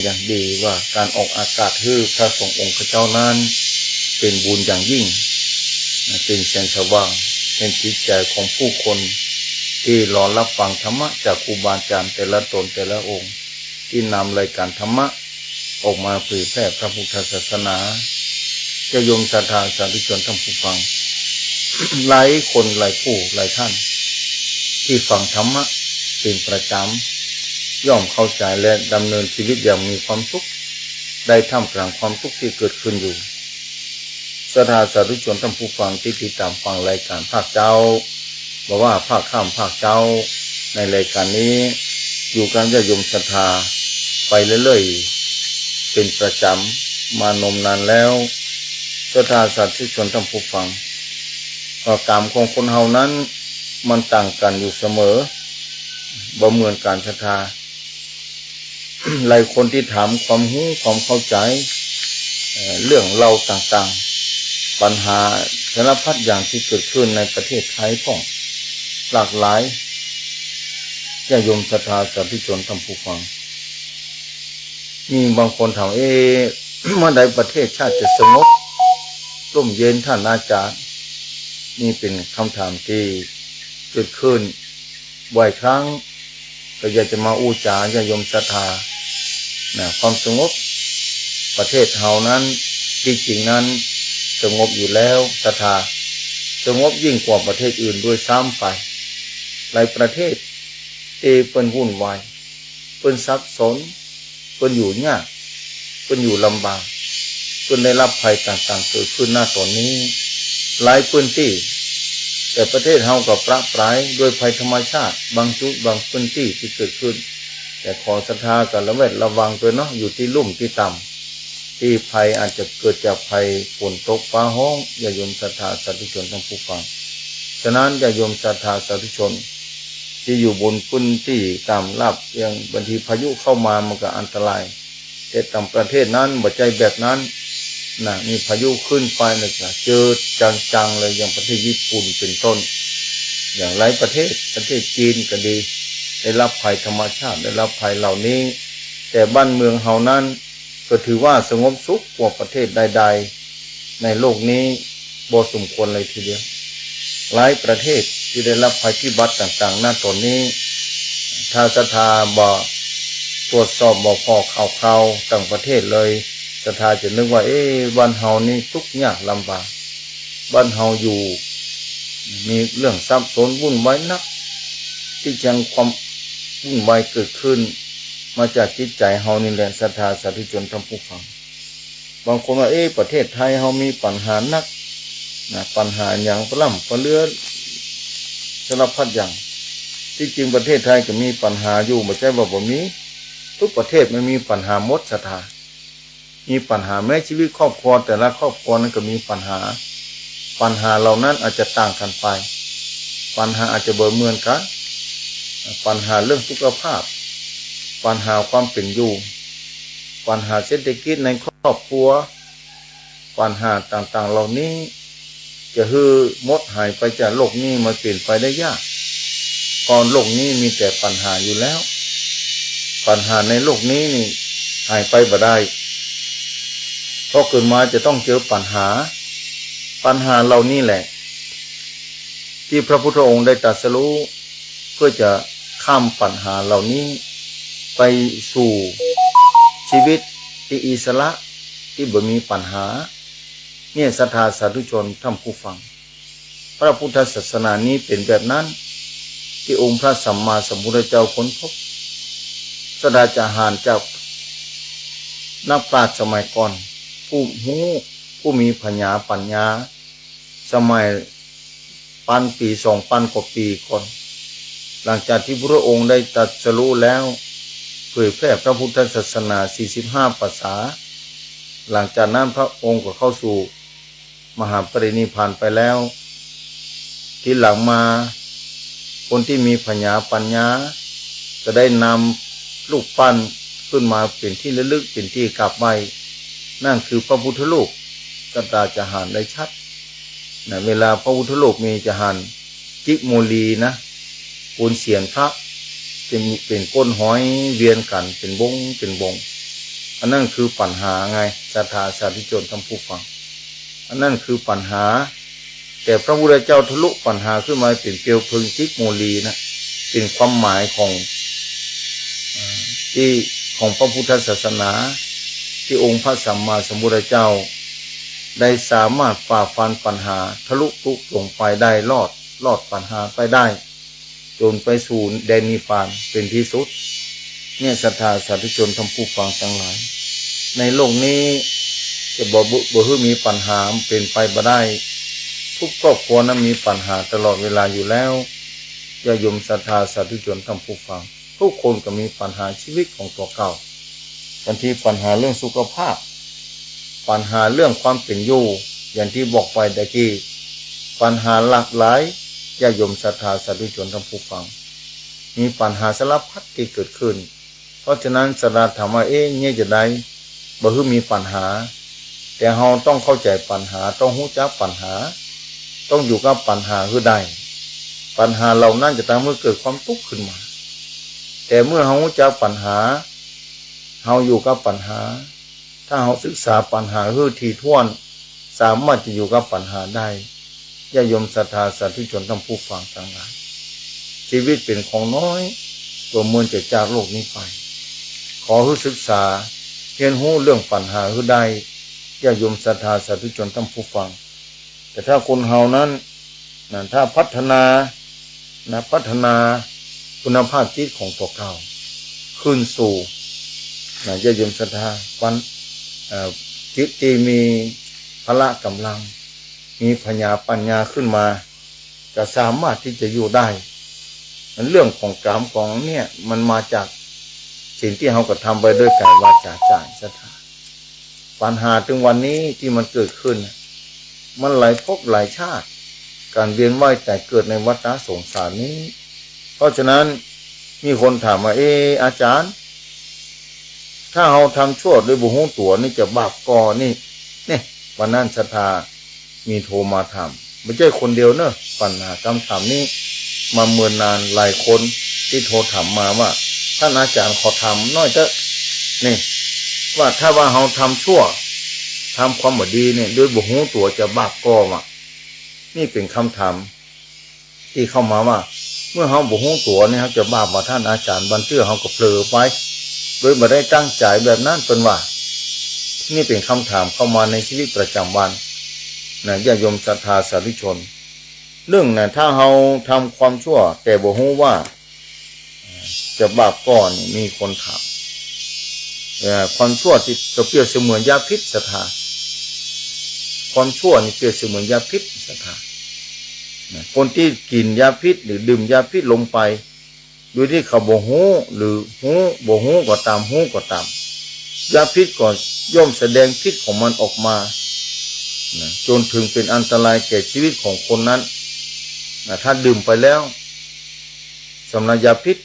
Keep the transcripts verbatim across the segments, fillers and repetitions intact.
อย่างดีว่าก๋านออกอากาศหื้อพระสงฆ์องค์ข้าเจ้านั้น เป๋นบุญอย่างยิ่ง เป๋นแสงสว่างแห่งจิตใจ๋ของผู้คน ตี้รอฮับฟังธรรมะจากครูบาอาจ๋ารย์แต่ละต๋นแต่ละองค์ ตี้นำรายก๋านธรรมะออกมาเผยแผ่พระพุทธศาสนา ญาติโยมศรัทธาสาธุชนท่านผู้ฟัง หลายคนหลายผู้หลายท่าน ตี้ฟังธรรมะเป๋นประจ๋ำ ย่อมเข้าใจ๋และดำเนินชีวิตอย่างมีความสุข ได้ท่ามกลางความทุกข์ตี้เกิดขึ้นอยู่ ศรัทธาสาธุชนท่านผู้ฟังตี้ติดต๋ามฟังรายก๋านภาคเจ๊า บ่ว่าภาคค่ำภาคเจ๊า ในรายก๋านนี้ อยู่กับญาติโยมศรัทธาไปเรื่อยๆ เป๋นประจ๋ำมานมนานแล้ว ศรัทธาสาธุชนท่านผู้ฟัง เอ่อ ก๋รรมของคนเฮานั้น มันต่างกั๋นอยู่เสมอ บ่เหมือนกั๋นศรัทธา หลายคนตี้ถามความฮู้ความเข้าใจ๋ เอ่อ เรื่องราวต่างๆ ปัญหาสารพัดอย่างตี้เกิดขึ้นในประเทศไทยพ่อง หลากหลาย ญาติโยมศรัทธาสาธุชนท่านผู้ฟัง มีบางคนถาม เอ๊ะ เมื่อใดประเทศชาติจะสงบ ร่มเย็นท่านอาจ๋ารย์ นี่เป๋นคำถามตี้เกิดขึ้นบ่อยครั้ง ก็อยากจะมาอู้จ๋าญาติโยมศรัทธานะ ความสงบประเทศเฮานั้น ตี้จริงนั้นสงบอยู่แล้วศรัทธา สงบยิ่งกว่าประเทศอื่นด้วยซ้ำไป หลายประเทศตี้เปิ้นวุ่นวาย เปิ้นสับสน เปิ้นอยู่ยาก เปิ้นอยู่ลำบาก เปิ้นได้ฮับภัยต่างๆ เกิดขึ้น ณ ต๋อนนี้ หลายพื้นตี้ แต่ประเทศเฮาก็ประปรายด้วยภัยธรรมชาติ บางจุดบางพื้นตี้ตี้เกิดขึ้น แต่ขอศรัทธาก็ระแวดระวังตวยเนาะ อยู่ตี้ลุ่มตี้ต่ำ ตี้ภัยอาจจะเกิดจากภัยฝนตกฟ้าฮ้อง ญาติโยมศรัทธาสาธุชนท่านผู้ฟัง ฉะนั้นญาติโยมศรัทธาสาธุชน ตี้อยู่บนพื้นตี้ต่ำราบเอียง บางทีพายุเข้ามามันก็อันตราย แต่ต่างประเทศนั้นบ่ใจ้แบบนั้นนะ มีพายุขึ้นไปนี่ก็เจอจังๆ เลย อย่างประเทศญี่ปุ่นเป๋นต้น อย่างหลายประเทศ ประเทศจีนก็ดี ได้ฮับภัยธรรมชาติ ได้ฮับภัยเหล่านี้ แต่บ้านเมืองเฮานั้น ก็ถือว่าสงบสุขกว่าประเทศใดๆ ในโลกนี้บ่สมควรเลยทีเดียว หลายประเทศตี้ได้ฮับภัยพิบัติต่างๆ ณ ต๋อนนี้ ถ้าศรัทธาบ่ตรวจสอบบ่ผ่อข่าวคราวต่างประเทศเลย ศรัทธาจะนึกว่า เอ๊ะ บ้านเฮานี่ตุ๊กยากลำบาก บ้านเฮาอยู่ มีเรื่องสับสนวุ่นวายนัก ตี้จริงความวุ่นวายเกิดขึ้นมาจากจิตใจ๋เฮานี่แหละ ศรัทธาสาธุชนท่านผู้ฟัง บางคนว่า เอ๊ะ ประเทศไทยเฮามีปัญหานักนะ ปัญหาหยังปะล้ำปะเลือ สารพัดอย่าง ตี้จริงประเทศไทยก็มีปัญหาอยู่ บ่ใจ้ว่าบ่มี ทุกประเทศมันมีปัญหาหมดศรัทธา มีปัญหา แม้ชีวิตครอบครัวแต่ละครอบครัวนั้นก็มีปัญหา ปัญหาเหล่านั้นอาจจะต่างกั๋นไป ปัญหาอาจจะบ่เหมือนกั๋น ปัญหาเรื่องสุขภาพ ปัญหาความเป๋นอยู่ ปัญหาเศรษฐกิจในครอบครัว ปัญหาต่างๆ เหล่านี้ จะหื้อหมดหายไปจากโลกนี้มันเป๋นไปได้ยาก เพราะโลกนี้มีแต่ปัญหาอยู่แล้ว ปัญหาในโลกนี้นี่หายไปบ่ได้ เพราะเกิดมาจะต้องเจอปัญหา ปัญหาเหล่านี้แหละ ตี้พระพุทธองค์ได้ตรัสรู้ เพื่อจะข้ามปัญหาเหล่านี้ ไปสู่ชีวิตตี้อิสระ ตี้บ่มีปัญหา เนี่ยศรัทธาสาธุชนท่านผู้ฟัง พระพุทธศาสนานี้เป๋นแบบนั้น ตี้องค์พระสัมมาสัมพุทธเจ้าค้นพบ ศรัทธาจะหาญจากนักปราชญ์สมัยก่อน ผู้ฮู้ ผู้มีผญาปัญญา สมัยปันปี๋ สองปันกว่าปี๋ก่อน หลังจากตี้พระองค์ได้ตรัสรู้แล้ว เผยแผ่พระพุทธศาสนา สี่สิบห้าพรรษา หลังจากนั้นพระองค์ก็เข้าสู่มหาปรินิพพานไปแล้ว ทีหลังมา คนตี้มีผญาปัญญา ก็ได้นำรูปปั้นขึ้นมาเป๋นตี้ระลึก เป๋นตี้กราบไหว้ นั่นคือพระพุทธรูป ศรัทธาจะหาญได้ชัด นะ เวลาพระพุทธรูปมีจะหาญ จิโมลีนะ ปูนเศียรพระ เป๋น เป๋นก้นหอยเวียนกั๋น เป๋นวง เป๋นวง อันนั้นคือปัญหาไง ศรัทธาสาธุชนท่านผู้ฟัง อันนั้นคือปัญหา แต่พระพุทธเจ้าทะลุปัญหาขึ้นมาเป๋นเปลวเพลิงทิพย์โมลีนะ เป๋นความหมายของ เอ่อ ตี้ของพระพุทธศาสนา ตี้องค์พระสัมมาสัมพุทธเจ้า ได้สามารถฝ่าฟันปัญหา ทะลุทุกข์ลงไปได้ รอด รอดปัญหาไปได้ จ๋นไปสู่แดนนิพพานเป๋นตี้สุด เนี่ย ศรัทธาสาธุชนท่านผู้ฟังตังหลาย ในโลกนี้จะบ่ บ่ บ่หื้อมีปัญหาเป๋นไปบ่ได้ ทุกครอบครัวนั้นมีปัญหาตลอดเวลาอยู่แล้ว ญาติโยมศรัทธาสาธุชนท่านผู้ฟัง ทุกคนก็มีปัญหาชีวิตของตั๋วเก่า บางทีปัญหาเรื่องสุขภาพ ปัญหาเรื่องความเป๋นอยู่ อย่างตี้บอกไปตะกี้ ปัญหาหลากหลาย ญาติโยมศรัทธาสาธุชนท่านผู้ฟัง มีปัญหาสารพัดตี้เกิดขึ้น เพราะฉะนั้นศรัทธาถามว่า เอ๊ะ เนี่ยจะใด บ่หื้อมีปัญหา แต่เฮาต้องเข้าใจ๋ปัญหา ต้องฮู้จักปัญหา ต้องอยู่กับปัญหาหื้อได้ ปัญหาเหล่านั้นจะทำหื้อเกิดความทุกข์ขึ้นมา แต่เมื่อเฮาฮู้จักปัญหา เฮาอยู่กับปัญหา ถ้าเฮาศึกษาปัญหาหื้อถี่ถ้วน สามารถจะอยู่กับปัญหาได้ ญาติโยมศรัทธาสาธุชนท่านผู้ฟังตังหลาย ชีวิตเป๋นของน้อย ก็เมินจะจากโลกนี้ไป ขอหื้อศึกษาเฮียนฮู้เรื่องปัญหาหื้อได้ ญาติโยมศรัทธาสาธุชนท่านผู้ฟัง แต่ถ้าคนเฮานั้น นะ ถ้าพัฒนา นะ พัฒนาคุณภาพจิตของตั๋วเก่าขึ้นสู่ นะ ญาติโยมศรัทธา ปัญ- เอ่อ จิตตี้มีพละก๋ำลัง มีผญาปัญญาขึ้นมา ก็สามารถตี้จะอยู่ได้ มันเรื่องของกรรมของเนี่ย มันมาจากสิ่งตี้เฮากระทำไปด้วยก๋ายวาจาใจ๋ ศรัทธา ปัญหาเถิงวันนี้ตี้มันเกิดขึ้นน่ะ มันหลายภพหลายชาติ ก๋านเวียนว่ายต๋ายเกิดในวัฏสงสารนี้ เพราะฉะนั้นมีคนถามว่า เอ๊ะ อาจ๋ารย์ ถ้าเฮาทำชั่วโดยบ่ฮู้ตั๋วนี่จะบาปก่อนี่ เนี่ย วันนั้นศรัทธามีโทรมาถาม บ่ใจ้คนเดียวเนาะ ปัญหาคำถามนี้มาเมินนาน หลายคนตี้โทรถามมาว่า ต้านอาจ๋ารย์ขอถามหน้อยเต๊อะ นี่ ว่าถ้าว่าเฮาทำชั่ว ทำความบ่ดีเนี่ย โดยบ่ฮู้ตั๋วจะบาปก่อบ่ นี่เป๋นคำถามตี้เข้ามาว่า เมื่อเฮาบ่ฮู้ตั๋วเนี่ย เฮาจะบาปบ่ ต้านอาจ๋ารย์ บางเตื้อเฮาก็เผลอไป โดยบ่ได้ตั้งใจ๋แบบนั้น เปิ้นว่า นี่เป๋นคำถามเข้ามาในชีวิตประจ๋ำวัน นะ ญาติโยมศรัทธาสาธุชน นึ่งนะ ถ้าเฮาทำความชั่ว แต่บ่ฮู้ว่าจะบาปก่อนี่ มีคนถาม เอ่อ ความชั่วตี้ก็เปรียบเสมือนยาพิษ ศรัทธา ความชั่วนี่เปรียบเสมือนยาพิษ ศรัทธา นะ คนตี้กิ๋นยาพิษหรือดื่มยาพิษลงไป โดยตี้เขาบ่ฮู้ หรือฮู้ บ่ฮู้ก็ต๋าม ฮู้ก็ต๋าม ยาพิษก็ย่อมแสดงพิษของมันออกมา นะ จ๋นเถิงเป๋นอันตรายแก่ชีวิตของคนนั้น นะ ถ้าดื่มไปแล้ว สำหรับยาพิษ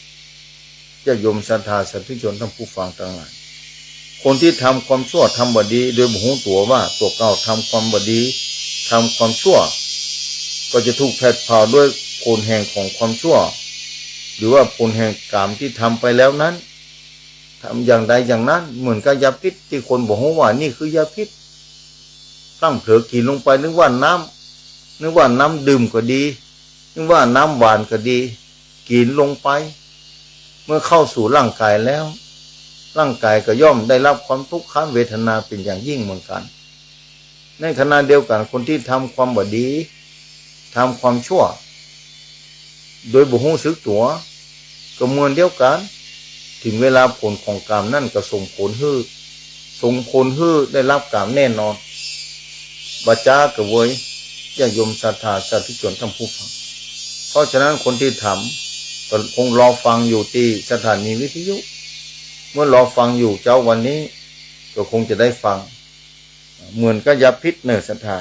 ญาติโยมศรัทธาสาธุชนท่านผู้ฟังตังหลาย คนตี้ทำความชั่ว ทำบ่ดี โดยบ่ฮู้ตั๋วว่าตั๋วเก่าทำความบ่ดี ทำความชั่ว ก็จะถูกแผดเผาด้วยผลแห่งของความชั่ว หรือว่าผลแห่งกรรมตี้ทำไปแล้วนั้น ทำอย่างใดอย่างนั้น เหมือนกับยาพิษตี้คนบ่ฮู้ว่านี่คือยาพิษ พลั้งเผลอกิ๋นลงไป นึกว่าน้ำ นึกว่าน้ำดื่มก็ดี นึกว่าน้ำหวานก็ดี กิ๋นลงไป เมื่อเข้าสู่ร่างกายแล้ว ร่างกายก็ย่อมได้รับความทุกขเวทนาเป๋นอย่างยิ่งเหมือนกั๋น ในขณะเดียวกั๋น คนตี้ทำความบ่ดี ทำความชั่ว โดยบ่ฮู้สึกตั๋ว ก็เหมือนเดียวกั๋น เถิงเวลาผลของกรรมนั้นก็ส่งผลหื้อ ส่งผลหื้อได้รับกรรมแน่นอน บ่จ๊าก็เวย ญาติโยมศรัทธาสาธุชนท่านผู้ฟัง เพราะฉะนั้นคนตี้ทำก็คงรอฟังอยู่ตี้สถานีวิทยุ เมื่อรอฟังอยู่เจ๊าวันนี้ ก็คงจะได้ฟัง เหมือนกับยาพิษเน่อ ศรัทธา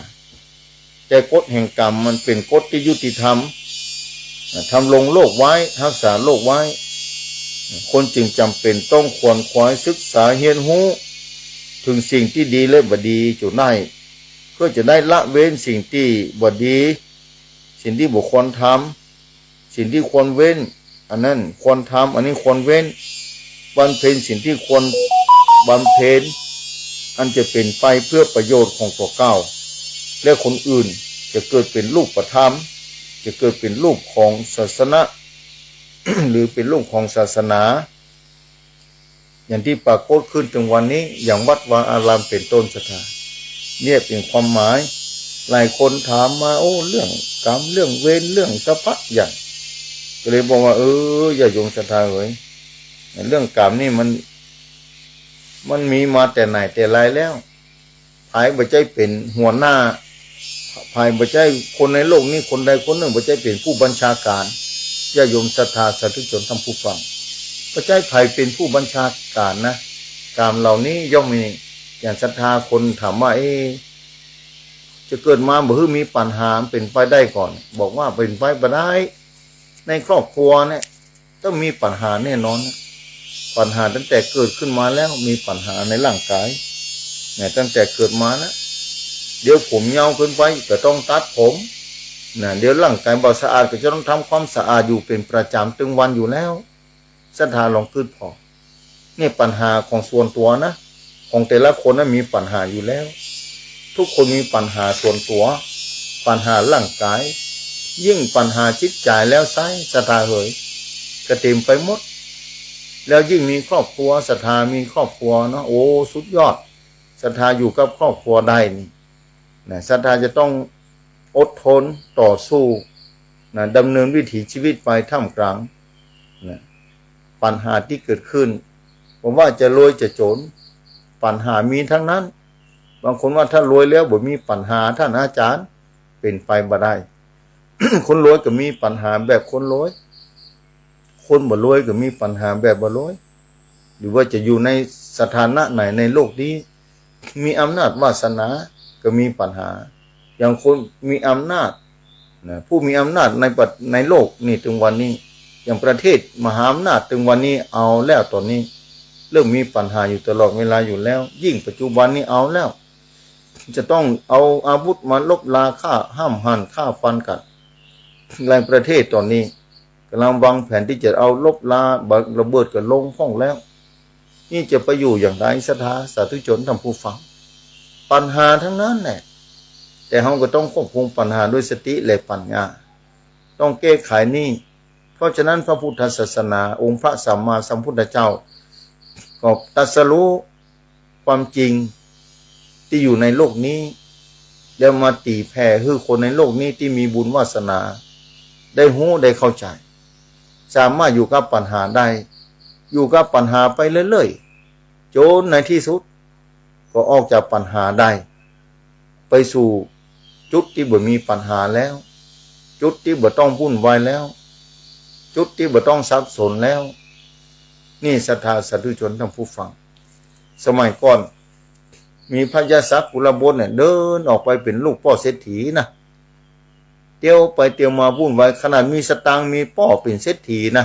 แต่กฎแห่งกรรมมันเป๋นกฎตี้ยุติธรรม ทำลงโลกไว้ ฮักษาโลกไว้ คนจึงจ๋ำเป๋นต้องขวนขวายศึกษาเฮียนฮู้ เถิงสิ่งตี้ดีและบ่ดีจุได้ เพื่อจะได้ละเว้นสิ่งตี้บ่ดี สิ่งตี้บ่ควรทำ สิ่งตี้ควรเว้น อันนั้นควรทำ อันนี้ควรเว้น บำเพ็ญสิ่งตี้ควร บำเพ็ญ อันจะเป๋นไปเพื่อประโยชน์ของตั๋วเก่า และคนอื่น จะเกิดเป๋นรูปธรรม จะเกิดเป๋นรูปของศาสนะ หรือเป๋นรูปของศาสนา อย่างตี้ปรากฏขึ้นเถิงวันนี้ อย่างวัดวาอารามเป๋นต้นศรัทธา เนี่ยเป๋นความหมาย หลายคนถามมา โอ้ เรื่องกรรม เรื่องเวร เรื่องสะพะอย่าง ก็เลยบอกว่า เออ ญาติโยมศรัทธาเอ๋ย เรื่องกรรมนี่มัน มันมีมาแต่ไหนแต่ไรแล้ว ใผบ่ใจ้เป๋นหัวหน้า ใผบ่ใจ้ คนในโลกนี้คนใดคนนึ่งบ่ใจ้เป๋นผู้บัญชาก๋าน ญาติโยมศรัทธาสาธุชนท่านผู้ฟัง บ่ใจ้ใผเป๋นผู้บัญชาก๋านนะ กรรมเหล่านี้ย่อมมี อย่างศรัทธาคนถามว่า เอ๊ะ จะเกิดมาบ่หื้อมีปัญหา เป๋นไปได้ก่อ บอกว่าเป๋นไปบ่ได้ ในครอบครัวเนี่ย ต้องมีปัญหาแน่นอนนะ ปัญหาตั้งแต่เกิดขึ้นมาแล้ว มีปัญหาในร่างกาย เนี่ย ตั้งแต่เกิดมานะ เดี๋ยวผมยาวเกินไปก็ต้องตัดผม นะ เดี๋ยวร่างกายบ่สะอาดก็จะต้องทำความสะอาดอยู่เป๋นประจ๋ำตึงวันอยู่แล้ว ศรัทธาลองกึ๊ดผ่อ เนี่ยปัญหาของส่วนตั๋วนะ ของแต่ละคนนั้นมีปัญหาอยู่แล้ว ทุกคนมีปัญหาส่วนตั๋ว ปัญหาร่างกาย ยิ่งปัญหาจิตใจ๋แล้วไส้ ศรัทธาเหย ก็เต๋มไปหมด แล้วยิ่งมีครอบครัว ศรัทธามีครอบครัวเนาะ โอ้ สุดยอด ศรัทธาอยู่กับครอบครัวได้นี่ นะ ศรัทธาจะต้องอดทนต่อสู้ นะ ดำเนินวิถีชีวิตไปท่ามกลาง นะ ปัญหาตี้เกิดขึ้น บ่ว่าจะรวยจะจ๋น ปัญหามีทั้งนั้น บางคนว่าถ้ารวยแล้วบ่มีปัญหา ท่านอาจ๋ารย์ เป๋นไปบ่ได้ คนรวยก็มีปัญหาแบบคนรวย คนบ่รวยก็มีปัญหาแบบบ่รวย หรือว่าจะอยู่ในสถานะไหนในโลกนี้ มีอำนาจวาสนาก็มีปัญหา อย่างคนมีอำนาจ นะ ผู้มีอำนาจในประ ในโลกนี้ตึงวันนี้ อย่างประเทศมหาอำนาจตึงวันนี้เอาแล้ว ต๋อนนี้เริ่มมีปัญหาอยู่ตลอดเวลาอยู่แล้ว ยิ่งปัจจุบันนี้เอาแล้ว จะต้องเอาอาวุธมารบราฆ่าห้ำหั่นฆ่าฟันกั๋น หลายประเทศต๋อนนี้ ก๋ำลังวางแผนตี้จะเอารบรา ระเบิดกั๋นลงพ่องแล้ว นี่จะไปอยู่อย่างใด ศรัทธาสาธุชนท่านผู้ฟัง ปัญหาทั้งนั้นแหละ แต่เฮาก็ต้องควบคุมปัญหาด้วยสติและปัญญา ต้องแก้ไขนี่ เพราะฉะนั้นพระพุทธศาสนา องค์พระสัมมาสัมพุทธเจ้า ก็ตรัสรู้ความจริงตี้อยู่ในโลกนี้ แล้วมาตี๋แผ่หื้อคนในโลกนี้ตี้มีบุญวาสนา ได้ฮู้ได้เข้าใจ๋ สามารถอยู่กับปัญหาได้ อยู่กับปัญหาไปเรื่อยๆ จ๋นในตี้สุด ก็ออกจากปัญหาได้ ไปสู่จุดตี้บ่มีปัญหาแล้ว จุดตี้บ่ต้องวุ่นวายแล้ว จุดตี้บ่ต้องสับสนแล้ว นี่ศรัทธาสาธุชนท่านผู้ฟัง สมัยก่อน มีพระยาศกุลบุตรเนี่ย เดินออกไปเป๋นลูกป้อเศรษฐีนะ เตียวไปเตียวมาวุ่นวาย ขนาดมีสตางค์มีป้อเป๋นเศรษฐีนะ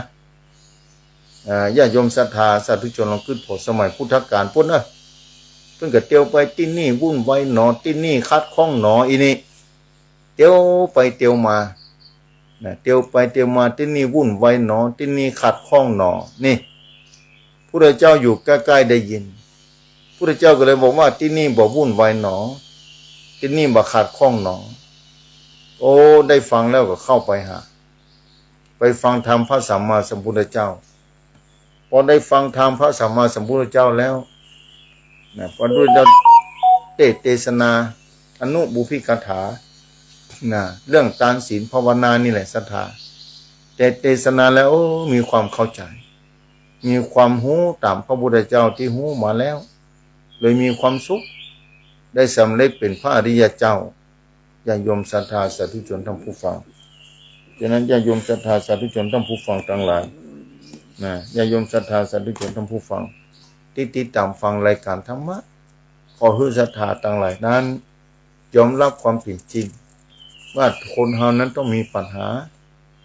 อ่า ญาติโยมศรัทธาสาธุชนลองกึ๊ดผ่อ สมัยพุทธกาลปู๊นเนาะ เปิ้นก็เตียวไปตี้นี่วุ่นวายหนอ ตี้นี่ขัดข้องหนอ อีนี่ เตียวไปเตียวมา นะ เตียวไปเตียวมา ตี้นี่วุ่นวายหนอ ตี้นี่ขัดข้องหนอ นี่ พุทธเจ้าอยู่ใก้ๆ ได้ยิน พุทธเจ้าก็เลยบอกว่า ตี้นี่บ่วุ่นวายหนอ ตี้นี่บ่ขัดข้องหนอ โอ้ ได้ฟังแล้วก็เข้าไปหา ไปฟังธรรมพระสัมมาสัมพุทธเจ้า พอได้ฟังธรรมพระสัมมาสัมพุทธเจ้าแล้ว นะ พระพุทธเจ้าเตสน์เตสนา อนุบุพคาถา นะ เรื่องตานศีลภาวนานี่แหละศรัทธา เตสน์เตสนาแล้ว โอ้ มีความเข้าใจ๋ มีความฮู้ต๋ามพระพุทธเจ้าตี้ฮู้มาแล้ว เลยมีความสุข ได้สำเร็จเป๋นพระอริยเจ้า ญาติโยมศรัทธาสาธุชนท่านผู้ฟัง ฉะนั้นญาติโยมศรัทธาสาธุชนท่านผู้ฟังตังหลาย นะ ญาติโยมศรัทธาสาธุชนท่านผู้ฟัง ตี้ติดต๋ามฟังรายก๋านธรรมะ ขอหื้อศรัทธาตังหลายนั้น ยอมรับความเป๋นจริง ว่าคนเฮานั้นต้องมีปัญหา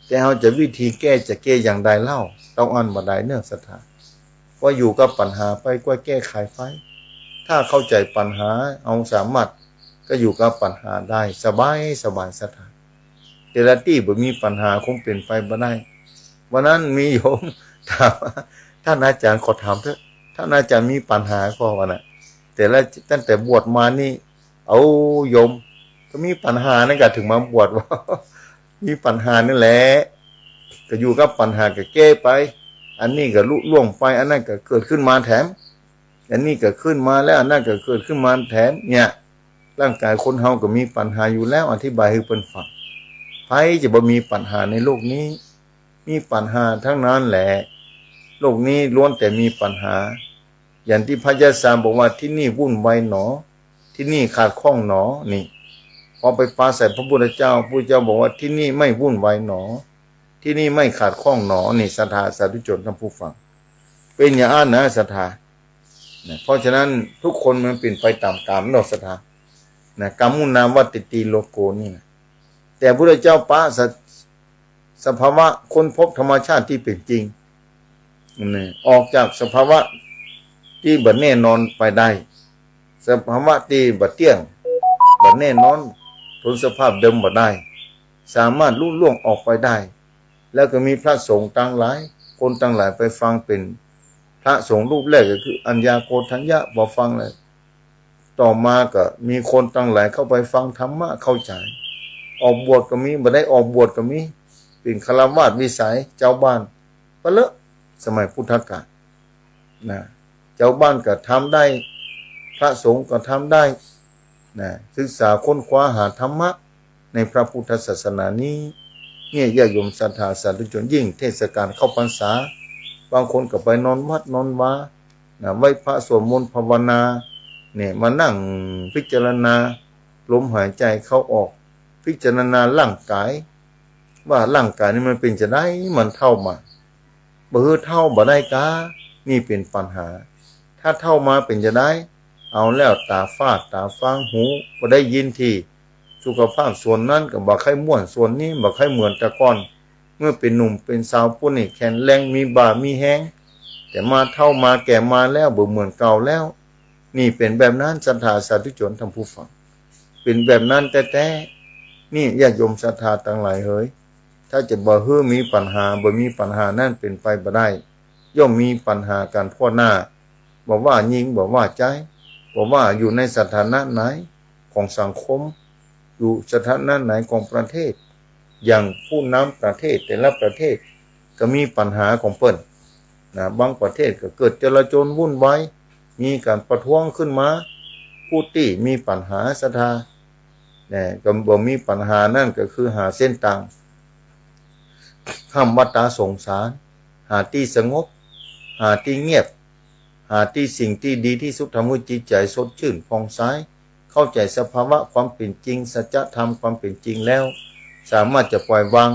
แต่เฮาจะวิธีแก้จะแก้อย่างใดเล่า เต้าอั้นบ่ได้เนาะศรัทธา ก็อยู่กับปัญหาไป ก็แก้ไขไป ถ้าเข้าใจ๋ปัญหา เฮาสามารถก็อยู่กับปัญหาได้สบายสบายศรัทธา แต่ละตี้บ่มีปัญหาคงเป๋นไปบ่ได้ วันนั้นมีโยมถามว่า ท่านอาจ๋ารย์ขอถามเต๊อะ ท่านอาจารย์มีปัญหาก็ว่านะ แต่ละ ตั้งแต่บวชมานี่ เอาโยม ก็มีปัญหานั่นก็เถิงมาบวช ว่า มีปัญหานั่นแหละ ก็อยู่กับปัญหาก็แก้ไป อันนี้ก็ลุล่วงไป อันนั้นก็เกิดขึ้นมาแถม อันนี้ก็ขึ้นมาแล้ว อันนั้นก็เกิดขึ้นมาแถม เนี่ย ร่างกายคนเฮาก็มีปัญหาอยู่แล้ว อธิบายหื้อเปิ้นฟัง ใผจะบ่มีปัญหาในโลกนี้ มีปัญหาทั้งนั้นแหละ โลกนี้ล้วนแต่มีปัญหา อย่างตี้พระยาศาบอกว่า ที่นี่วุ่นวายหนอ ที่นี่ขัดข้องหนอ นี่ พอไปปาใส่พระพุทธเจ้า พระพุทธเจ้าบอกว่า ที่นี่ไม่วุ่นวายหนอ ที่นี่ไม่ขัดข้องหนอ นี่ศรัทธาสาธุชนท่านผู้ฟัง เป๋นอย่างอั้นนะศรัทธา นะ เพราะฉะนั้นทุกคนมันเป๋นไปต๋ามก๋รรมเนาะศรัทธา นะ กัมมุนาวัตติโลโกนี่นะ แต่พุทธเจ้าปะสะ สภาวะ ค้นพบธรรมชาติตี้เป๋นจริง นะ ออกจากสภาวะตี้บ่แน่นอนไปได้ สภาวะตี้บ่เตี้ยง บ่แน่นอน ทนสภาพเดิมบ่ได้ สามารถลุล่วงออกไปได้ แล้วก็มีพระสงฆ์ตังหลาย คนตังหลายไปฟังเป๋นพระสงฆ์รูปแรกก็คืออัญญาโกณฑัญญะ พอฟังแล้ว ต่อมาก็มีคนตังหลายเข้าไปฟังธรรมะเข้าใจ๋ ออกบวชก็มี บ่ได้ออกบวชก็มี เป๋นฆราวาสวิสัย จาวบ้าน ไปเลย สมัยพุทธกาล นะ จาวบ้านก็ทำได้ พระสงฆ์ก็ทำได้ นะ ศึกษาค้นคว้าหาธรรมะในพระพุทธศาสนานี้ เนี่ย ญาติโยมศรัทธาสาธุชน ยิ่งเทศกาลเข้าพรรษา บางคนก็ไปนอนวัดนอนวา นะ ไหว้พระสวดมนต์ภาวนา เนี่ย มานั่งพิจารณาลมหายใจเข้าออก พิจารณาร่างกาย ว่าร่างกายนี่มันเป๋นจาใด มันเฒ่ามา บ่หื้อเฒ่าบ่ได้กา นี่เป๋นปัญหา ถ้าเฒ่ามาเป๋นจาใด เอาแล้ว ต๋าฝ้าต๋าฟาง หูบ่ได้ยินตี้ สุขภาพส่วนนั้นก็บ่ใค่ม่วน ส่วนนี้บ่ใค่เหมือนแต่ก่อน เมื่อเป๋นหนุ่มเป๋นสาวปู้นนี่แข็งแรง มีบ่ามีแฮง แต่มาเฒ่ามาแก่มาแล้ว บ่เหมือนเก่าแล้ว นี่เป๋นแบบนั้น ศรัทธาสาธุชนท่านผู้ฟัง เป๋นแบบนั้นแต๊ๆ นี่ญาติโยมศรัทธาตังหลายเหย ถ้าจะบ่หื้อมีปัญหา บ่มีปัญหานั้นเป๋นไปบ่ได้ ย่อมมีปัญหากั๋นทั่วหน้า บ่ว่าญิง บ่ว่าจาย บ่ว่าอยู่ในสถานะไหนของสังคม อยู่สถานะไหนของประเทศ อย่างผู้นำประเทศแต่ละประเทศก็มีปัญหาของเปิ้น นะ บางประเทศก็เกิดจลาจลวุ่นวาย มีก๋านประท้วงขึ้นมา ผู้ตี้มีปัญหาศรัทธา นะ ก็บ่มีปัญหานั้นก็คือหาเส้นตาง ข้ามวัฏฏะสงสาร หาตี้สงบ หาตี้เงียบ หาตี้สิ่งตี้ดีตี้สุด ทำหื้อจิตใจ๋สดจื้นผ่องใส เข้าใจ๋สภาวะความเป๋นจริง สัจธรรมความเป๋นจริงแล้ว สามารถจะปล่อยวาง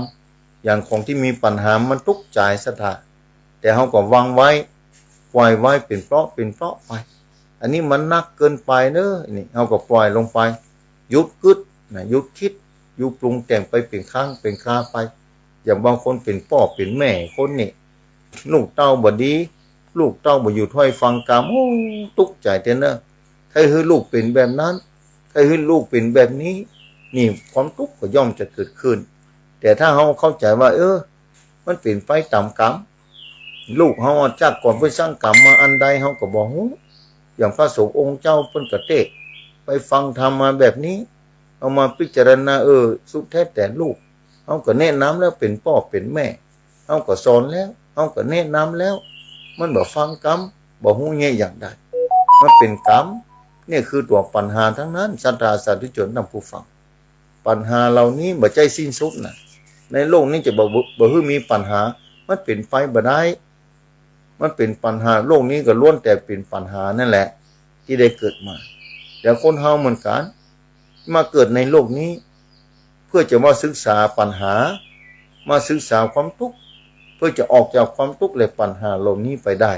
อย่างของตี้มีปัญหามันตุ๊กข์ใจ๋ศรัทธา แต่เฮาก็วางไว้ ปล่อยไว้เป๋นเปราะเป๋นเปราะไป อันนี้มันหนักเกินไปเน้อ นี่ เฮาก็ปล่อยลงไป หยุดกึ๊ด นะ หยุดกึ๊ด หยุดปรุงแต่งไปเป๋นครั้งเป๋นคราวไป อย่างบางคนเป๋นป้อเป๋นแม่คนนี่ ลูกเต้าบ่ดี ลูกเต้าบ่อยู่ถ้อยฟังกำ โอ้ ตุ๊กข์ใจ๋แต๊เน้อ ใค่หื้อลูกเป๋นแบบนั้น ใค่หื้อลูกเป๋นแบบนี้ นี่ความตุ๊กข์ก็ย่อมจะเกิดขึ้น แต่ถ้าเฮาเข้าใจ๋ว่า เออ มันเป๋นไปต๋ามกรรม ลูกเฮาอะ จากก่อนเปิ้นสร้างกรรมมาอันใดเฮาก็บ่ฮู้ อย่างพระสงฆ์องค์เจ้าเปิ้นก็เต๊ะ ไปฟังธรรมมาแบบนี้ เอามาพิจารณา เออ สุดแท้แต่ลูก เฮาก็แนะนำแล้ว เป๋นป้อเป๋นแม่ เฮาก็สอนแล้ว เฮาก็แนะนำแล้ว มันบ่ฟังกำ บ่ฮู้แยะอย่างใด มันเป๋นกรรม เนี่ยคือตั๋วปัญหาตังนั้น ศรัทธาสาธุชนท่านผู้ฟัง ปัญหาเหล่านี้บ่ใจ้สิ้นสุดนะ ในโลกนี้จะบ่ บ่หื้อมีปัญหา มันเป๋นไปบ่ได้ มันเป๋นปัญหา โลกนี้ก็ล้วนแต่เป๋นปัญหานั่นแหละ ตี้ได้เกิดมา แต่คนเฮาเหมือนกั๋น มาเกิดในโลกนี้ เพื่อจะมาศึกษาปัญหา มาศึกษาความตุ๊กข์ เพื่อจะออกจากความตุ๊กข์และปัญหาเหล่านี้ไปได้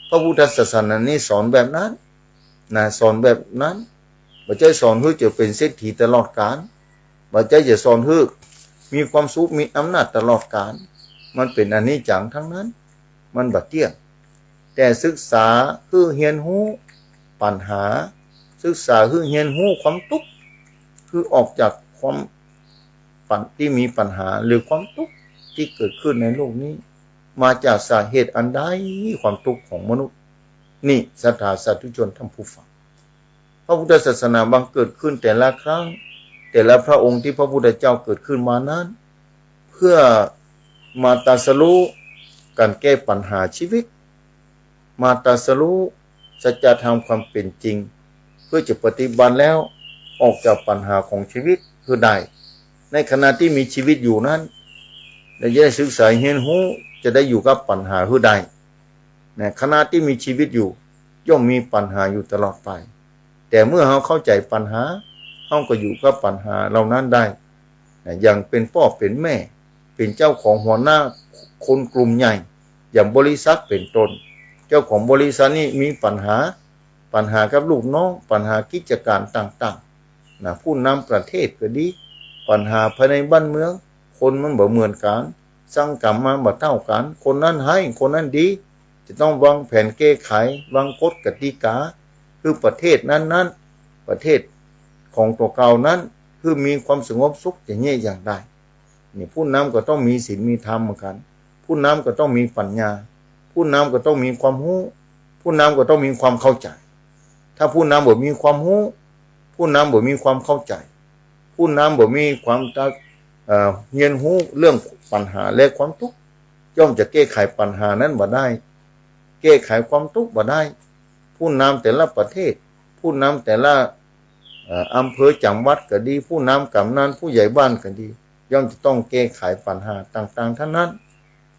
พระพุทธศาสนานี้สอนแบบนั้น นะ สอนแบบนั้น บ่ใจ้สอนหื้อจะเป๋นเศรษฐีตลอดกาล บ่ใจ้จะสอนหื้อมีความสุข มีอำนาจตลอดกาล มันเป๋นอนิจจังตังนั้น มันบ่เตี้ยง แต่ศึกษาหื้อเฮียนฮู้ปัญหา ศึกษาหื้อเฮียนฮู้ความตุ๊กข์ หื้อออกจากความปัญ- ตี้มีปัญหา หรือความตุ๊กข์ตี้เกิดขึ้นในโลกนี้ มาจากสาเหตุอันใด ความตุ๊กข์ของมนุษย์ นี่ศรัทธาสาธุชนท่านผู้ฟัง พระพุทธศาสนาบังเกิดขึ้นแต่ละครั้ง แต่ละพระองค์ตี้พระพุทธเจ้าเกิดขึ้นมานั้น เพื่อมาตรัสรู้ก๋านแก้ปัญหาชีวิต มาตรัสรู้สัจธรรมความเป๋นจริง เพื่อจะปฏิบัติแล้วออกจากปัญหาของชีวิตหื้อได้ ในขณะตี้มีชีวิตอยู่นั้น และจะได้ศึกษาเฮียนฮู้ จะได้อยู่กับปัญหาหื้อได้ ในขณะตี้มีชีวิตอยู่ ย่อมมีปัญหาอยู่ตลอดไป แต่เมื่อเฮาเข้าใจ๋ปัญหา เฮาก็อยู่กับปัญหาเหล่านั้นได้ นะ อย่างเป๋นป้อเป๋นแม่ เป๋นเจ้าของหัวหน้าคนกลุ่มใหญ่ อย่างบริษัทเป๋นต้น เจ้าของบริษัทนี้มีปัญหา ปัญหากับลูกน้อง ปัญหากิจก๋านต่างๆ นะ ผู้นำประเทศก็ดี ปัญหาภายในบ้านเมือง คนมันบ่เหมือนกั๋น สังคมมันบ่เต้ากั๋น คนนั้นฮ้าย คนนั้นดี จะต้องวางแผนแก้ไข วางกฎกติกา หื้อประเทศนั้นๆ ประเทศของตั๋วเก่านั้น หื้อมีความสงบสุขจะเยียะอย่างใด นี่ผู้นำก็ต้องมีศีลมีธรรมเหมือนกั๋น ผู้นำก็ต้องมีปัญญา ผู้นำก็ต้องมีความฮู้ ผู้นำก็ต้องมีความเข้าใจ๋ ถ้าผู้นำบ่มีความฮู้ ผู้นำบ่มีความเข้าใจ๋ ผู้นำบ่มีความตระ เอ่อ เฮียนฮู้เรื่องปัญหาและความตุ๊กข์ ย่อมจะแก้ไขปัญหานั้นบ่ได้ แก้ไขความตุ๊กข์บ่ได้ ผู้นำแต่ละประเทศ ผู้นำแต่ละ เอ่อ อำเภอจังหวัดก็ดี ผู้นำกำนันผู้ใหญ่บ้านก็ดี ย่อมจะต้องแก้ไขปัญหาต่างๆ ทั้งนั้น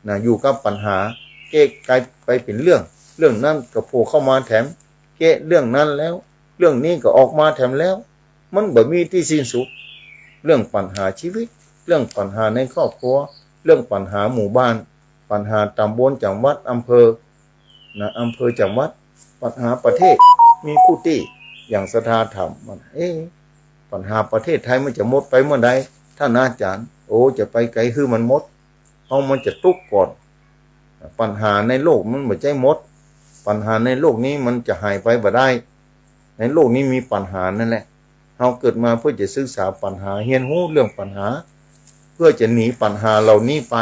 นะ อยู่กับปัญหา แก้ไขไปเป๋นเรื่อง เรื่องนั้นก็โผล่เข้ามาแถม แก้เรื่องนั้นแล้ว เรื่องนี้ก็ออกมาแถมแล้ว มันบ่มีตี้สิ้นสุด เรื่องปัญหาชีวิต เรื่องปัญหาในครอบครัว เรื่องปัญหาหมู่บ้าน ปัญหาตำบลจังหวัดอำเภอ นะ อำเภอจังหวัด ปัญหาประเทศ มีกู้ตี้ อย่างศรัทธาถามมัน เอ๊ะ ปัญหาประเทศไทยมันจะหมดไปเมื่อใด ท่านอาจ๋ารย์ โอ้ จะไปไกลหื้อมันหมด เฮามันจะตุ๊กข์ก่อน ปัญหาในโลกมันบ่ใจ้หมด ปัญหาในโลกนี้มันจะหายไปบ่ได้ ในโลกนี้มีปัญหานั่นแหละ เฮาเกิดมาเพื่อจะศึกษาปัญหา เฮียนฮู้เรื่องปัญหา เพื่อจะหนีปัญหาเหล่านี้ไป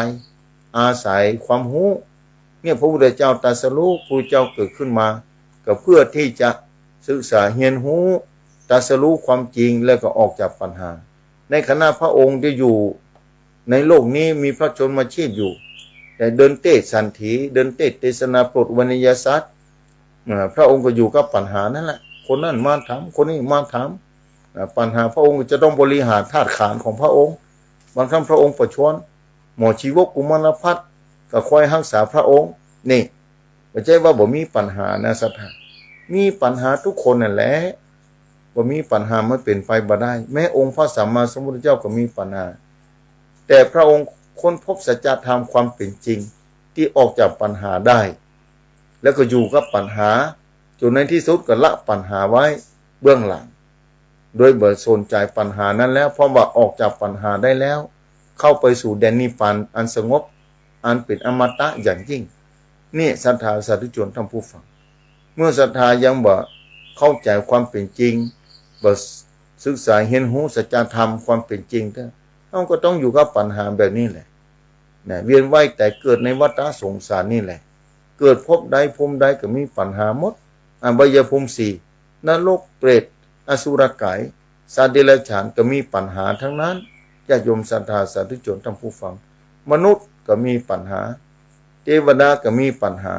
อาศัยความฮู้ เนี่ยพระพุทธเจ้าตรัสรู้ พระพุทธเจ้าเกิดขึ้นมา ก็เพื่อที่จะศึกษาเฮียนฮู้ ตรัสรู้ความจริง แล้วก็ออกจากปัญหา ในขณะพระองค์จะอยู่ในโลกนี้มีพระชนมาชีพอยู่ แต่เดินเตสน์สันถี เดินเตสน์เตสนาโปรดอุบานิยสัตว์ อ่า พระองค์ก็อยู่กับปัญหานั่นแหละ คนนั้นมาถาม คนนี้มาถาม อ่า ปัญหาพระองค์จะต้องบริหารธาตุขันธ์ของพระองค์ บางครั้งพระองค์ประชวร หมอชีวกกุมารพัฒน์ก็คอยฮักษาพระองค์ นี่ บ่ใจ้ว่าบ่มีปัญหานะศรัทธา มีปัญหาทุกคนนั่นแหละ บ่มีปัญหามันเป๋นไปบ่ได้ แม้องค์พระสัมมาสัมพุทธเจ้าก็มีปัญหา แต่พระองค์ค้นพบสัจธรรมความเป๋นจริง ตี้ออกจากปัญหาได้ แล้วก็อยู่กับปัญหา จนในที่สุดก็ละปัญหาไว้เบื้องหลัง โดยบ่สนใจ๋ปัญหานั้นแล้ว เพราะว่าออกจากปัญหาได้แล้ว เข้าไปสู่แดนนิพพานอันสงบ อันเป๋นอมตะอย่างยิ่ง นี่ศรัทธาสาธุชนท่านผู้ฟัง เมื่อศรัทธายังบ่เข้าใจ๋ความเป๋นจริง บ่ศึกษาเฮียนฮู้สัจธรรมความเป๋นจริงเต๊อะ เฮาก็ต้องอยู่กับปัญหาแบบนี้แหละ นะ เวียนว่ายต๋ายเกิดในวัฏสงสารนี่แหละ เกิดภพใดภูมิใดก็มีปัญหาหมด อบายภูมิสี่ นรก เปรต อสุรกาย สัตว์เดรัจฉานก็มีปัญหาทั้งนั้น ญาติโยมศรัทธาสาธุชนท่านผู้ฟัง มนุษย์ก็มีปัญหา เทวดาก็มีปัญหา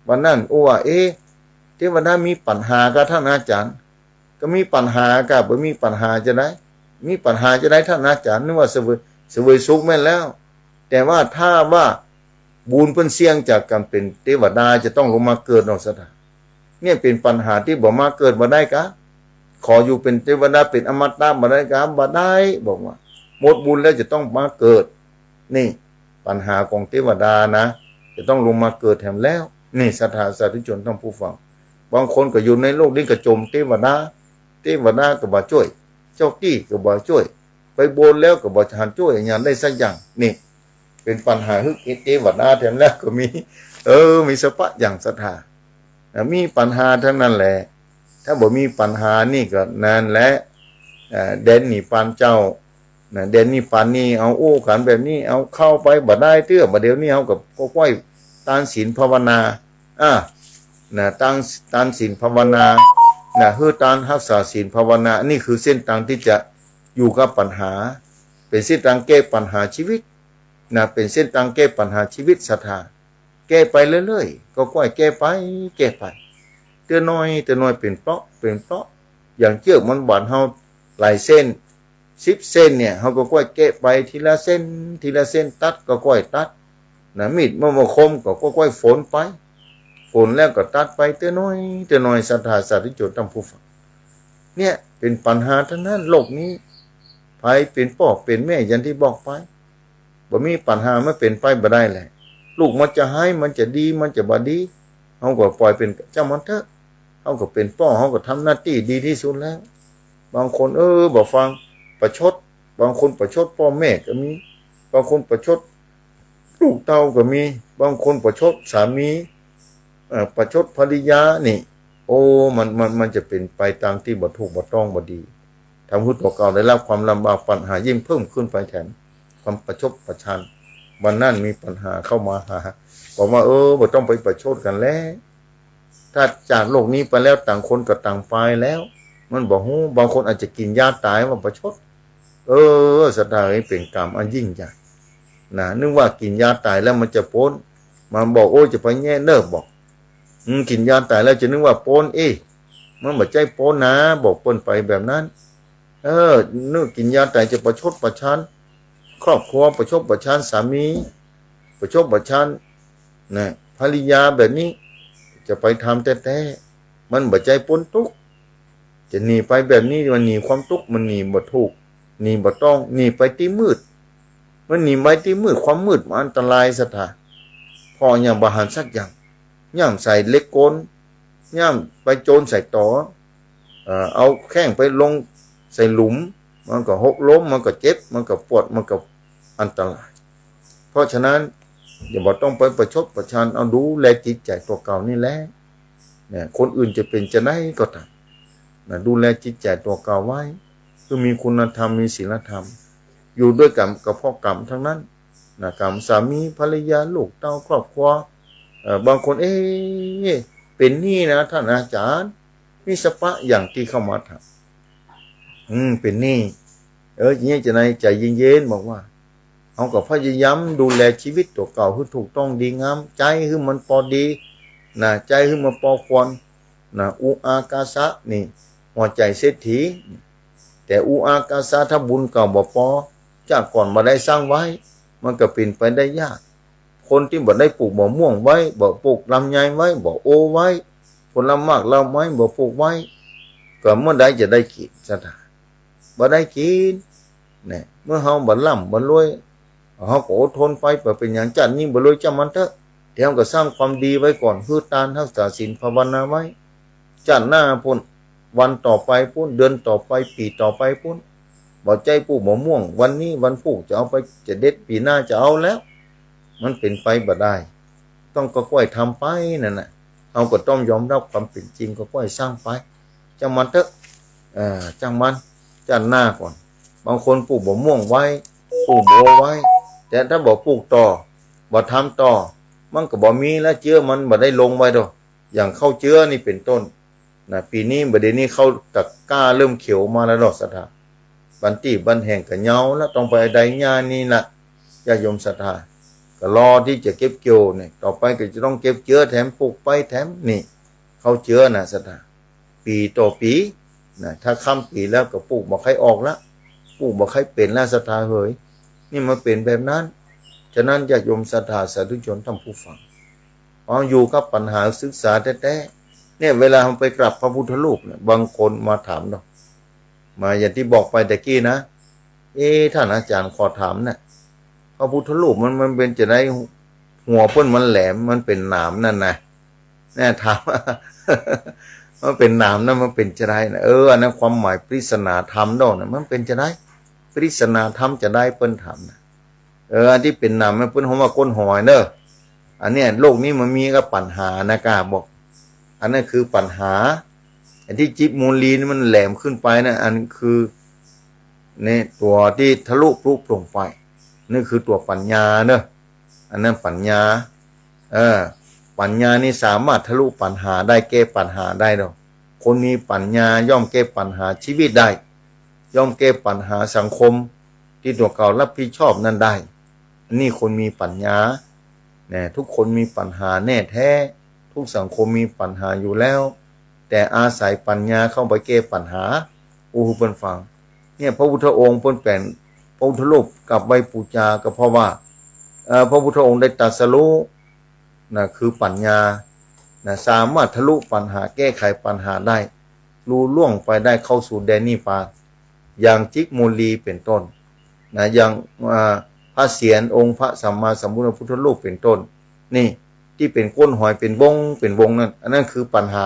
วันนั้นอู้ว่า เอ๊ะ เทวดามีปัญหากาท่านอาจ๋ารย์ ก็มีปัญหากา บ่มีปัญหาจาใด มีปัญหาจาใดท่านอาจ๋ารย์ นึกว่าเสวย เสวยสุขแม่นแล้ว แต่ว่าถ้าว่าบุญเปิ้นเสี่ยงจากก๋านเป๋นเทวดาจะต้องลงมาเกิดเนาะศรัทธา เนี่ยเป๋นปัญหาตี้บ่มาเกิดบ่ได้กา ขออยู่เป๋นเทวดาเป๋นอมตะบ่ได้กา บ่ได้ บอกว่าหมดบุญแล้วจะต้องมาเกิด นี่ปัญหาของเทวดานะ จะต้องลงมาเกิดแถมแล้ว นี่ศรัทธาสาธุชนท่านผู้ฟัง บางคนก็อยู่ในโลกนี้ก็จ่มเทวดา เทวดาก็บ่จ้วย เจ้าตี้ก็บ่จ้วย ไปบนแล้วก็บ่หันจ้วยอะหยังได้สักอย่าง นี่ เป๋นปัญหาหื้อเทวดาแถมแล้วก็มี เออ มีสะปะอย่างศรัทธา อ่ะ มีปัญหาทั้งนั้นแหละ ถ้าบ่มีปัญหานี่ก็นั่นแหละ อ่า แดนนิพพานเจ้า นะ แดนนิพพานนี่เอาอู้กั๋นแบบนี้ เอาเข้าไปบ่ได้เตื้อ บ่าเดี๋ยวนี้เฮาก็ ก็ไหว้ตานศีลภาวนา อ่ะ นะ ตั้ง ตั้งศีลภาวนา นะ หื้อตานฮักษาศีลภาวนา อันนี้คือเส้นตางตี้จะอยู่กับปัญหา เป๋นเส้นตางแก้ปัญหาจีวิต นะ เป๋นเส้นตางแก้ปัญหาจีวิตศรัทธา แก้ไปเรื่อยๆ ก็ก้อยแก้ไป แก้ไป เตื้อน้อย เตื้อน้อย เป๋นเปราะ เป๋นเปราะ อย่างเจื้อกมันบาดเฮาหลายเส้น สิบเส้นเนี่ย เฮาก็ก้อยแกะไปทีละเส้น ทีละเส้น ตัดก็ก้อยตัด นะ มีดมันบ่คมก็ ก็ก้อยฝนไป ฝนแล้วก็ตัดไปเตื้อน้อย เตื้อน้อย ศรัทธาสาธุชนท่านผู้ฟัง เนี่ยเป๋นปัญหาตังนั้นโลกนี้ ใผเป๋นป้อเป๋นแม่อย่างตี้บอกไป บ่มีปัญหามันเป๋นไปบ่ได้แหละ ลูกมันจะฮ้าย มันจะดี มันจะบ่ดี เฮาก็ปล่อยเป๋นจ้างมันเต๊อะ เฮาก็เป๋นป้อ เฮาก็ทำหน้าตี้ดีตี้สุดแล้ว บางคน เออ บ่ฟัง ประชด บางคนประชดป้อแม่ก็มี บางคนประชดลูกเต้าก็มี บางคนประชดสามี เอ่อ ประชดภริยานี่ โอ้ มัน มัน มันจะเป๋นไปตางตี้บ่ถูกบ่ต้องบ่ดี ทำหื้อตั๋วเก่าได้รับความลำบาก ปัญหายิ่งเพิ่มขึ้นไปแถม ความประชดประชัน วันนั้นมีปัญหาเข้ามาหา บอกว่า เออ บ่ต้องไปประชดกั๋นแล้ว ถ้าจากโลกนี้ไปแล้ว ต่างคนก็ต่างไปแล้ว มันบ่ฮู้ บางคนอาจจะกิ๋นยาต๋ายว่าประชด เออ ศรัทธาเอ๋ย เป๋นกรรมอันยิ่งใหญ่ นะ นึกว่ากิ๋นยาต๋ายแล้วมันจะป๊น มันบอก โอ้ย จะไปแยะเนิบบอก อืม กิ๋นยาต๋ายแล้วจะนึกว่าป๊น เอ๊ะ มันบ่ใจ้ป๊นนะ บอกเปิ้นไปแบบนั้น เออ นึกกิ๋นยาต๋ายจะประชดประชันครอบครัว ประชดประชันสามี ประชดประชัน นะ ภริยาแบบนี้ จะไปทำแต๊ๆ มันบ่ใจ้ป๊นตุ๊กข์ จะหนีไปแบบนี้ มันหนีความตุ๊กข์ มันหนีบ่ถูก หนีบ่ต้อง หนีไปตี้มืด มันหนีไปตี้มืด ความมืดมันอันตรายศรัทธา ผ่อหยังบ่หันสักอย่าง ย่ำใส่เหล็กกล ย่ำไปโจรใส่ต๋อ เอ่อ เอาแข้งไปลงใส่หลุม มันก็หกล้ม มันก็เจ็บ มันก็ปวด มันก็อันตราย เพราะฉะนั้น อย่าบ่ต้องไปประชดประชัน เอาดูแลจิตใจ๋ตั๋วเก่านี่แหละ เนี่ย คนอื่นจะเป๋นจะใดก็ต๋าม นะ ดูแลจิตใจ๋ตั๋วเก่าไว้ คือมีคุณธรรม มีศีลธรรม อยู่ด้วยกั๋นก็เพราะกรรมตังนั้น นะ กรรมสามีภริยา ลูกเต้า ครอบครัว เอ่อ บางคน เอ๊ะ เป๋นหนี้นะท่านอาจ๋ารย์ มีสภาพอย่างตี้เข้ามาถาม อืม เป๋นหนี้ เออ อย่างนี้จะในใจ๋เย็นๆ บอกว่า เฮาก็พยายามดูแลจีวิตตั๋วเก่าหื้อถูกต้องดีงาม ใจ๊หื้อมันปอดี นะ ใจ๊หื้อมันปอควร นะ อุอากาสะนี่ หัวใจ๋เศรษฐี แต่อุอากาสะถ้าบุญเก่าบ่ปอ จากก่อนบ่ได้สร้างไว้ มันก็เป๋นไปได้ยาก คนตี้บ่ได้ปลูกบ่าม่วงไว้ บ่ปลูกลำไยไว้ บ่โอไว้ ผลหมากรากไม้บ่ปลูกไว้ ก็เมื่อใดจะได้กิ๋นศรัทธา บ่ได้กิ๋น เนี่ย เมื่อเฮาบ่ร่ำบ่รวย เฮาก็อดทนไป บ่เป๋นหยัง จาตินี้บ่รวยจ้างมันเต๊อะ แต่เฮาก็สร้างความดีไว้ก่อน หื้อตาน ฮักษาศีล ภาวนาไว้ จาติหน้าปู้น วันต่อไปปู้น เดือนต่อไป ปี๋ต่อไปปู้น บ่ใจ้ปลูกบ่าม่วง วันนี้วันปลูกจะเอาไป จะเด็ด ปี๋หน้าจะเอาแล้ว มันเป๋นไปบ่ได้ ต้องก็ก้อยทำไปนั่นน่ะ เฮาก็ต้องยอมรับความเป๋นจริง ก็ก้อยสร้างไป จ้างมันเต๊อะ เอ่อ จ้างมัน จาติหน้าก่อน บางคนปลูกบ่าม่วงไว้ ปลูกบ่าโอไว้ แต่ถ้าบ่ปลูกต่อ บ่ทำต่อ มันก็บ่มีแล้ว เจื๊อมันบ่ได้ลงไว้ดอก อย่างข้าวเจื๊อนี่เป๋นต้น นะ ปี๋นี้ บ่าเดี่ยวนี้ข้าวตะกร้าเริ่มเขียวมาแล้วดอกศรัทธา บั้นตี้บั้นแห่งก็เหงาแล้ว ต้องไปไดหญ้านี่นะ ญาติโยมศรัทธา ก็รอตี้จะเก็บเกี่ยวเนี่ย ต่อไปก็จะต้องเก็บเจื๊อแถม ปลูกไปแถม นี่ ข้าวเจื๊อนะศรัทธา ปี๋ต่อปี๋ นะ ถ้าค่ำปี๋แล้วก็ปลูกบ่ใค่ออกละ ปลูกบ่ใค่เป๋นละศรัทธาเหย นี่มันเป๋นแบบนั้น ฉะนั้นญาติโยมศรัทธาสาธุชนท่านผู้ฟัง เอาอยู่กับปัญหาศึกษาแต๊ๆ เนี่ย เวลาเฮาไปกราบพระพุทธรูปเนี่ย บางคนมาถามเนาะ มาอย่างตี้บอกไปตะกี้นะ เอ๊ะ ท่านอาจ๋ารย์ ขอถามเนี่ย พระพุทธรูปมัน มันเป๋นจะใด หัวเปิ้นมันแหลม มันเป๋นหนามนั่นนะ เนี่ย ถาม มันเป๋นหนามนะ มันเป๋นจะใดนะ เออ อันนั้นความหมายปริศนาธรรมดอกนะ มันเป๋นจะใด ปริศนาธรรมจะใด เปิ้นถามนะ เออ อันตี้เป๋นหนามนะ เปิ้นฮ้องว่าก้นหอยเน่อ อันเนี้ย โลกนี้มันมีก็ปัญหานะ ก้าบอก อันนั้นคือปัญหา อันตี้จิบมูลีนี่มันแหลมขึ้นไปนะ อันคือ เนี่ย ตั๋วตี้ทะลุปรุโปร่งไป นี่คือตั๋วปัญญาเน่อ อันนั้นปัญญา เออ ปั๋ญญานี่สามารถทะลุปั๋ญหาได้ แก้ปั๋ญหาได้เนาะ คนมีปั๋ญญาย่อมแก้ปั๋ญหาจีวิตได้ ย่อมแก้ปั๋ญหาสังคมตี้ตั๋วเก่าฮับผิดชอบนั้นได้ อันนี้คนมีปั๋ญญา นะ ทุกคนมีปั๋ญหาแน่แต๊ ทุกสังคมมีปั๋ญหาอยู่แล้ว แต่อาศัยปั๋ญญาเข้าไปแก้ปั๋ญหา อู้หื้อเปิ้นฟัง เนี่ย พระพุทธองค์เปิ้นแป๋งพระพุทธรูปกราบไหว้ปู๋จา ก็เพราะว่า เอ่อ พระพุทธองค์ได้ตรัสรู้ นะ คือปั๋ญญา นะ สามารถทะลุปั๋ญหา แก้ไขปั๋ญหาได้ ลุล่วงไปได้ เข้าสู่แดนนิพพาน อย่างจิกมูลีเป๋นต้น นะ อย่าง อ่า พระเสียรองค์พระสัมมาสัมพุทธพุทธรูปเป๋นต้น นี่ ตี้เป๋นก้นหอยเป๋นวงเป๋นวงนั้น อันนั้นคือปั๋ญหา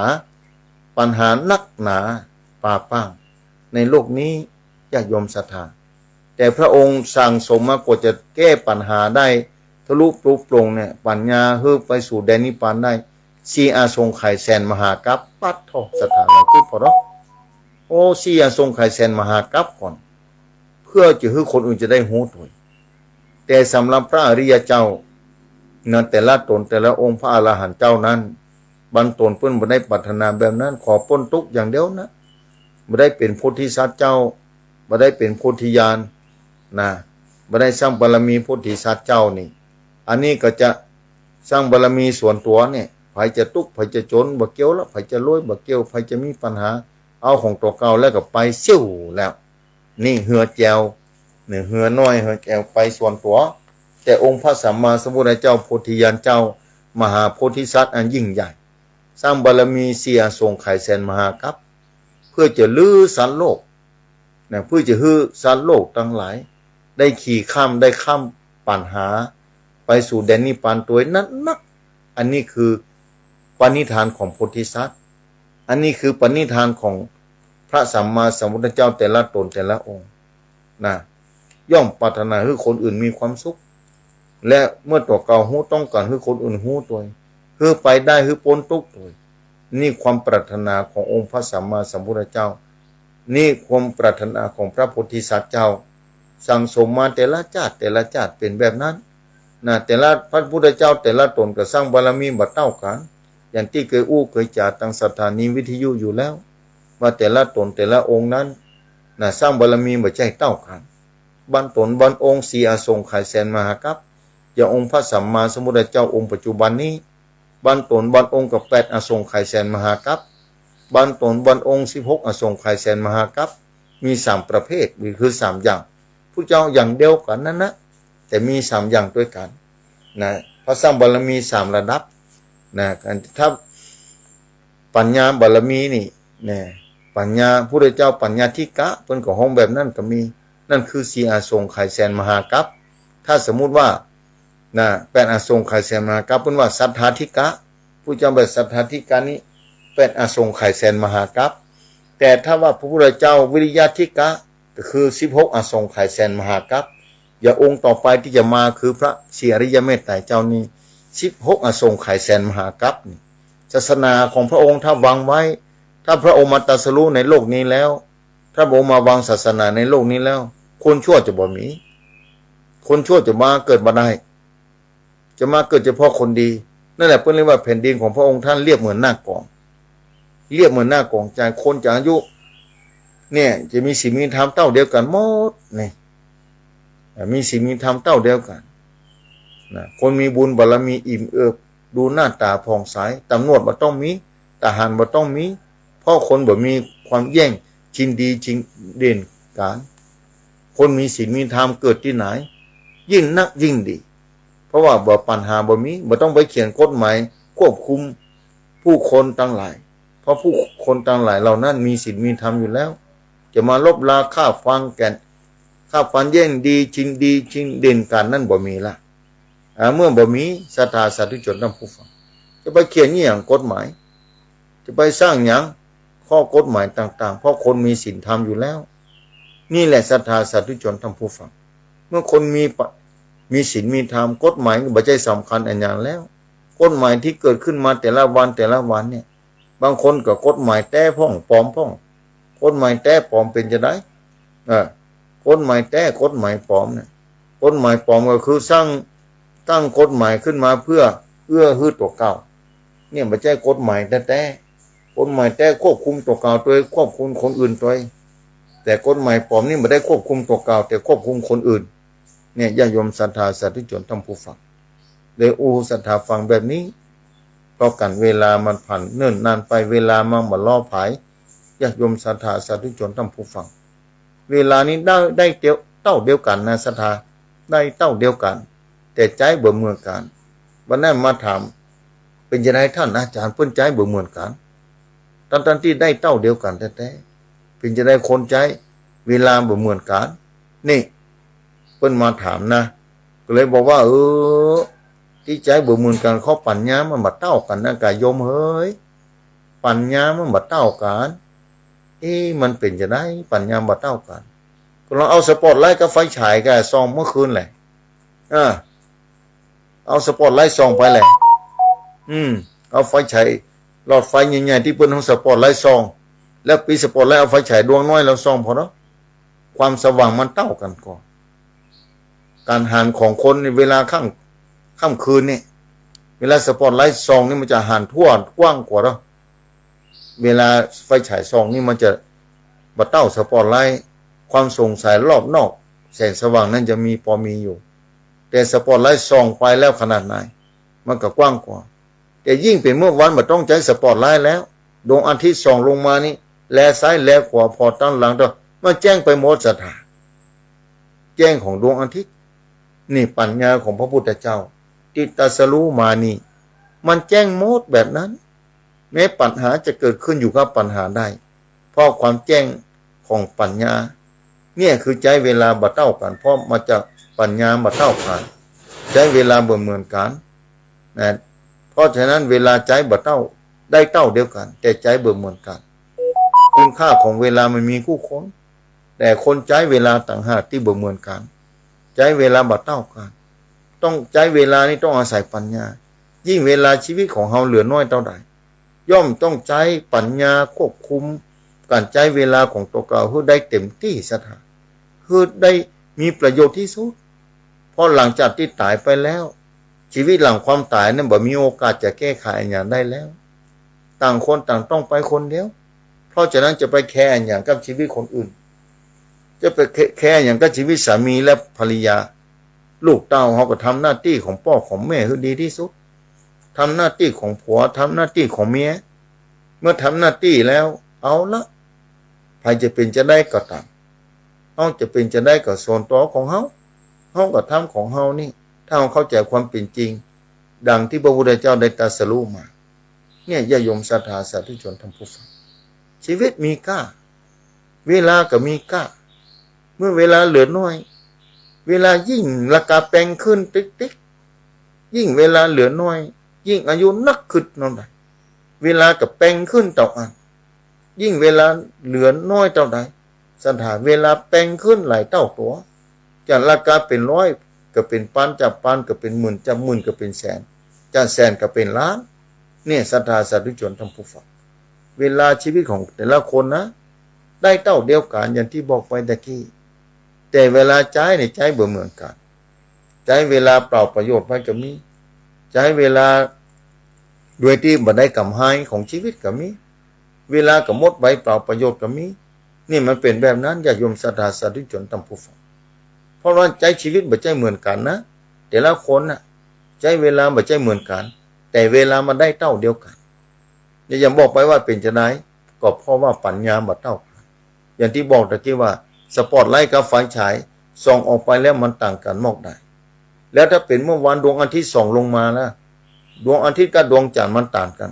ปั๋ญหานักหนาปาป๊างในโลกนี้ ญาติโยมศรัทธา แต่พระองค์สั่งสมมากว่าจะแก้ปั๋ญหาได้ ทะลุปรุโปร่งเนี่ย ปั๋ญญาหื้อไปสู่แดนนิพพานได้ สี่อสงไขยแสนมหากัป ปัดโธ่ ศรัทธา ลองกึ๊ดผ่อเนาะ โอ้ สี่อสงไขยแสนมหากัปก่อน เพื่อจะหื้อคนอื่นจะได้ฮู้ตวย แต่สำหรับพระอริยเจ้า นะ แต่ละต๋นแต่ละองค์พระอรหันต์เจ้านั้น บางต๋นเปิ้นบ่ได้ปรารถนาแบบนั้น ขอป๊นตุ๊กข์อย่างเดียวนะ บ่ได้เป๋นโพธิสัตว์เจ้า บ่ได้เป๋นโพธิญาณ นะ บ่ได้สร้างบารมีโพธิสัตว์เจ้านี่ อันนี้ก็จะสร้างบารมีส่วนตั๋วเนี่ย ใผจะตุ๊กข์ใผจะจ๋นบ่เกี่ยวละ ใผจะรวยบ่เกี่ยว ใผจะมีปั๋ญหา เอาของตั๋วเก่าแล้วก็ไปซิ่วแล้ว นี่เฮือแจว เนี่ย เฮือน้อยเฮือแจวไปส่วนตั๋ว แต่องค์พระสัมมาสัมพุทธเจ้าโพธิญาณเจ้า มหาโพธิสัตว์อันยิ่งใหญ่ สร้างบารมีสี่อสงไขยแสนมหากัป เพื่อจะรื้อสัตว์โลก นะ เพื่อจะหื้อสัตว์โลกตังหลาย ได้ขี่ข้าม ได้ข้ามปั๋ญหา ไปสู่แดนนิพพานตวยนั้นนัก อันนี้คือปณิธานของโพธิสัตว์ อันนี้คือปณิธานของพระสัมมาสัมพุทธเจ้าแต่ละต๋นแต่ละองค์ นะ ย่อมปรารถนาหื้อคนอื่นมีความสุข และเมื่อตั๋วเก่าฮู้ต้องก๋านหื้อคนอื่นฮู้ตวย หื้อไปได้ หื้อป๊นตุ๊กข์ตวย นี่ความปรารถนาขององค์พระสัมมาสัมพุทธเจ้า นี่ความปรารถนาของพระโพธิสัตว์เจ้า สั่งสมมาแต่ละจาติแต่ละจาติเป๋นแบบนั้น นะ แต่ละพระพุทธเจ้าแต่ละต๋นก็สร้างบารมีบ่เต้ากั๋น อย่างตี้เกยอู้เกยจ๋าตางสถานีวิทยุอยู่แล้ว ว่าแต่ละต๋นแต่ละองค์นั้น นะ สร้างบารมีบ่ใจ้เต้ากั๋น บางต๋นบางองค์สี่อสงไขยแสนมหากัป อย่างองค์พระสัมมาสัมพุทธเจ้าองค์ปัจจุบันนี้ บางต๋นบางองค์ก็แปดอสงไขยแสนมหากัป บางต๋นบางองค์สิบหกอสงไขยแสนมหากัป มีสามประเภท คือสามอย่าง พุทธเจ้าอย่างเดียวกั๋นนั้นนะ แต่มีสามอย่างตวยกั๋น นะ พระสร้างบารมีสามระดับ นะ ถ้าปัญญาบารมีนี่ นะ ปัญญา พุทธเจ้าปัญญาธิกะ เปิ้นก็ฮ้องแบบนั้นก็มี นั่นคือสี่อสงไขยแสนมหากัป ถ้าสมมุติว่า นะ แปดอสงไขยแสนมหากัป เปิ้นว่าศรัทธาธิกะ พุทธเจ้าแบบศรัทธาธิกะนี้ แปดอสงไขยแสนมหากัป แต่ถ้าว่าพระพุทธเจ้าวิริยะธิกะ ก็คือสิบหกอสงไขยแสนมหากัป อย่างองค์ต่อไปตี้จะมาคือพระศรีอริยเมตไตรยเจ้านี้ สิบหกอสงไขยแสนมหากัปนี่ ศาสนาของพระองค์ถ้าวางไว้ ถ้าพระองค์มาตรัสรู้ในโลกนี้แล้ว ถ้าพระองค์มาวางศาสนาในโลกนี้แล้ว คนชั่วจะบ่มี คนชั่วจะมาเกิดบ่ได้ จะมาเกิดเฉพาะคนดี นั่นแหละเปิ้นเรียกว่าแผ่นดินของพระองค์ท่านเรียบเหมือนหน้ากลอง เรียบเหมือนหน้ากลอง จากคนจะอายุ เนี่ย จะมีศีลมีธรรมเต้าเดียวกั๋นหมด นี่ อ่า มีศีลมีธรรมเต้าเดียวกั๋น นะ คนมีบุญบารมีอิ่มเอิบ ดูหน้าต๋าผ่องใส ตำรวจบ่ต้องมี ทหารบ่ต้องมี เพราะคนบ่มีความแย่งจิงดีจิงเด่นกั๋น คนมีศีลมีธรรมเกิดตี้ไหน ยิ่งนักยิ่งดี เพราะว่าบ่ ปัญหาบ่มี บ่ต้องไปเขียนกฎหมายควบคุมผู้คนตังหลาย เพราะผู้คนตังหลายเหล่านั้นมีศีลมีธรรมอยู่แล้ว จะมาลบลาฆ่าฟันกั๋น ฆ่าฟันแย่งดีจิงดีจิงเด่นกั๋นนั้นบ่มีละ อ่า เมื่อบ่มี ศรัทธาสาธุชนท่านผู้ฟัง จะไปเขียนอิหยังกฎหมาย จะไปสร้างหยังข้อกฎหมายต่างๆ เพราะคนมีศีลธรรมอยู่แล้ว นี่แหละศรัทธาสาธุชนท่านผู้ฟัง เมื่อคนมีปะ มีศีลมีธรรม กฎหมายก็บ่ใจ้สำคัญอะหยังแล้ว กฎหมายตี้เกิดขึ้นมาแต่ละวันแต่ละวันเนี่ย บางคนก็กฎหมายแต๊พ่องปลอมพ่อง กฎหมายแต๊ปลอมเป๋นจาใด เออ กฎหมายแต๊กฎหมายปลอมเนี่ย กฎหมายปลอมก็คือสร้าง ตั้งกฎหมายขึ้นมาเพื่อเอื้อหื้อตั๋วเก่า เนี่ยบ่ใจ้กฎหมายแต๊ๆ กฎหมายแต๊ควบคุมตั๋วเก่าตวย ควบคุมคนอื่นตวย แต่กฎหมายปลอมนี่บ่ได้ควบคุมตั๋วเก่า แต่ควบคุมคนอื่น เนี่ย ญาติโยมศรัทธาสาธุชนท่านผู้ฟัง เลยอู้ศรัทธาฟังแบบนี้ ต่อกั๋นเวลามันผ่านเนิ่นนานไป เวลามันบ่รอผาย ญาติโยมศรัทธาสาธุชนท่านผู้ฟัง เวลานี้ได้ ได้เต้า เต้าเดียวกั๋นนะศรัทธา ได้เต้าเดียวกั๋น แต่ใจ๊บ่เหมือนกั๋น วันนั้นมาถาม เป๋นจาใดท่านอาจ๋ารย์ เปิ้นใจ๊บ่เหมือนกั๋น ตังๆ ตี้ได้เต้าเดียวกั๋นแต๊ๆ เป๋นจาใดคนใจ๊เวลาบ่เหมือนกั๋น นี่ เปิ้นมาถามนะ ก็เลยบอกว่า เออ ตี้ใจ๊บ่เหมือนกั๋น เพราะปั๋ญญามันบ่เต้ากั๋นนะ กะโยมเหย ปั๋ญญามันบ่เต้ากั๋น เอ๊ะ มันเป๋นจาใด ปั๋ญญาบ่เต้ากั๋น ก็ลองเอาสปอตไลท์กับไฟฉายกะส่องเมื่อคืนแหละ อ่า เอาสปอตไลท์ส่องไปแหละ อืม เอาไฟฉาย หลอดไฟใหญ่ๆ ตี้เปิ้นเอาสปอตไลท์ส่อง แล้วปิดสปอตไลท์ เอาไฟฉายดวงน้อยแล้วส่องผ่อเนาะ ความสว่างมันเต้ากั๋นก่อ ก๋านหันของคนนี่เวลาค่ำ ค่ำคืนนี่ เวลาสปอตไลท์ส่องนี่มันจะหันทั่วกว้างกว่าเนาะ เวลาไฟฉายส่องนี่มันจะบ่เต้าสปอตไลท์ ความส่องสายรอบนอก แสงสว่างนั้นจะมี ปอมีอยู่ แต่สปอตไลท์ส่องไปแล้วขนาดไหน มันก็กว้างกว่า แต่ยิ่งเป๋นเมื่อวันบ่ต้องใจ๊สปอตไลท์แล้ว ดวงอาทิตย์ส่องลงมานี่ แลซ้ายแลขวาผ่อตังหลังเต้า มันแจ้งไปหมดศรัทธา แจ้งของดวงอาทิตย์ นี่ปั๋ญญาของพระพุทธเจ้า ตี้ตรัสรู้มานี่ มันแจ้งหมดแบบนั้น แม้ปัญหาจะเกิดขึ้นอยู่กับปัญหาได้ เพราะความแจ้งของปั๋ญญา เนี่ยคือใจ๊เวลาบ่เต้ากั๋น เพราะมาจากปั๋ญญาบ่เต้ากั๋น ใจ๊เวลาบ่เหมือนกั๋น นะ เพราะฉะนั้นเวลาใจ๊บ่เต้า ได้เต้าเดียวกั๋น แต่ใจ๊บ่เหมือนกั๋น คุณค่าของเวลามันมีกู้คน แต่คนใจ๊เวลาต่างหากตี้บ่เหมือนกั๋น ใจ๊เวลาบ่เต้ากั๋น ต้องใจ๊เวลานี่ต้องอาศัยปั๋ญญา ยิ่งเวลาชีวิตของเฮาเหลือน้อยเต้าใด ย่อมต้องใจ๊ปั๋ญญาควบคุมก๋านใจ๊เวลาของตั๋วเก่าหื้อได้เต็มตี้ศรัทธา หื้อได้มีประโยชน์ตี้สุด เพราะหลังจากตี้ต๋ายไปแล้ว ชีวิตหลังความต๋ายนั้นบ่มีโอกาสจะแก้ไขอะหยังได้แล้ว ต่างคนต่างต้องไปคนเดียว เพราะฉะนั้นจะไปแคร์อะหยังกับชีวิตคนอื่น จะไปแคร์ แคร์อะหยังกับชีวิตสามีและภรรยา ลูกเต้าเฮาก็ทำหน้าตี้ของป้อของแม่หื้อดีตี้สุด ทำหน้าตี้ของผัว ทำหน้าตี้ของเมีย เมื่อทำหน้าตี้แล้ว เอาละ ใผจะเป๋นจาใดก็ต๋าม เฮาจะเป๋นจาใดก็ส่วนตั๋วของเฮา เฮาก็ทำของเฮานี่ ถ้าเฮาเข้าใจ๋ความเป๋นจริง ดังตี้พระพุทธเจ้าได้ตรัสรู้มา เนี่ย ญาติโยมศรัทธาสาธุชนท่านผู้ฟัง ชีวิตมีก้า เวลาก็มีก้า เมื่อเวลาเหลือน้อย เวลายิ่งราคาแปงขึ้นติ๊กๆ ยิ่งเวลาเหลือน้อย ยิ่งอายุนักขึ้นเต้าใด เวลาก็แปงขึ้นเต้าอั้น ยิ่งเวลาเหลือน้อยเต้าใด ศรัทธา เวลาแปงขึ้นหลายเต้าตั๋ว จากราคาเป๋นร้อยก็เป๋นปัน จากปันก็เป๋นหมื่น จากหมื่นก็เป๋นแสน จากแสนก็เป๋นล้าน เนี่ย ศรัทธาสาธุชนท่านผู้ฟัง เวลาชีวิตของแต่ละคนนะ ได้เต้าเดียวกั๋นอย่างตี้บอกไปตะกี้ แต่เวลาใจ๊เนี่ยใจ๊บ่เหมือนกั๋น ใจ๊เวลาเปล่าประโยชน์ไปก็มี ใจ๊เวลาโดยตี้บ่ได้ก๋ำไรของชีวิตก็มี เวลาก็หมดไปเปล่าประโยชน์ก็มี นี่มันเป๋นแบบนั้น ญาติโยมศรัทธาสาธุชนท่านผู้ฟัง เพราะว่าใจ๊ชีวิตบ่ใจ้เหมือนกั๋นนะ แต่ละคนน่ะ ใจ๊เวลาบ่ใจ้เหมือนกั๋น แต่เวลามันได้เต้าเดียวกั๋น เนี่ย อย่างบอกไปว่าเป๋นจาใด ก็เพราะว่าปั๋ญญาบ่เต้ากั๋น อย่างตี้บอกตะกี้ว่า สปอตไลท์กับไฟฉาย ส่องออกไปแล้วมันต่างกั๋นมอกใด แล้วถ้าเป๋นเมื่อวานดวงอาทิตย์ส่องลงมานะ ดวงอาทิตย์กับดวงจันทร์มันต่างกั๋น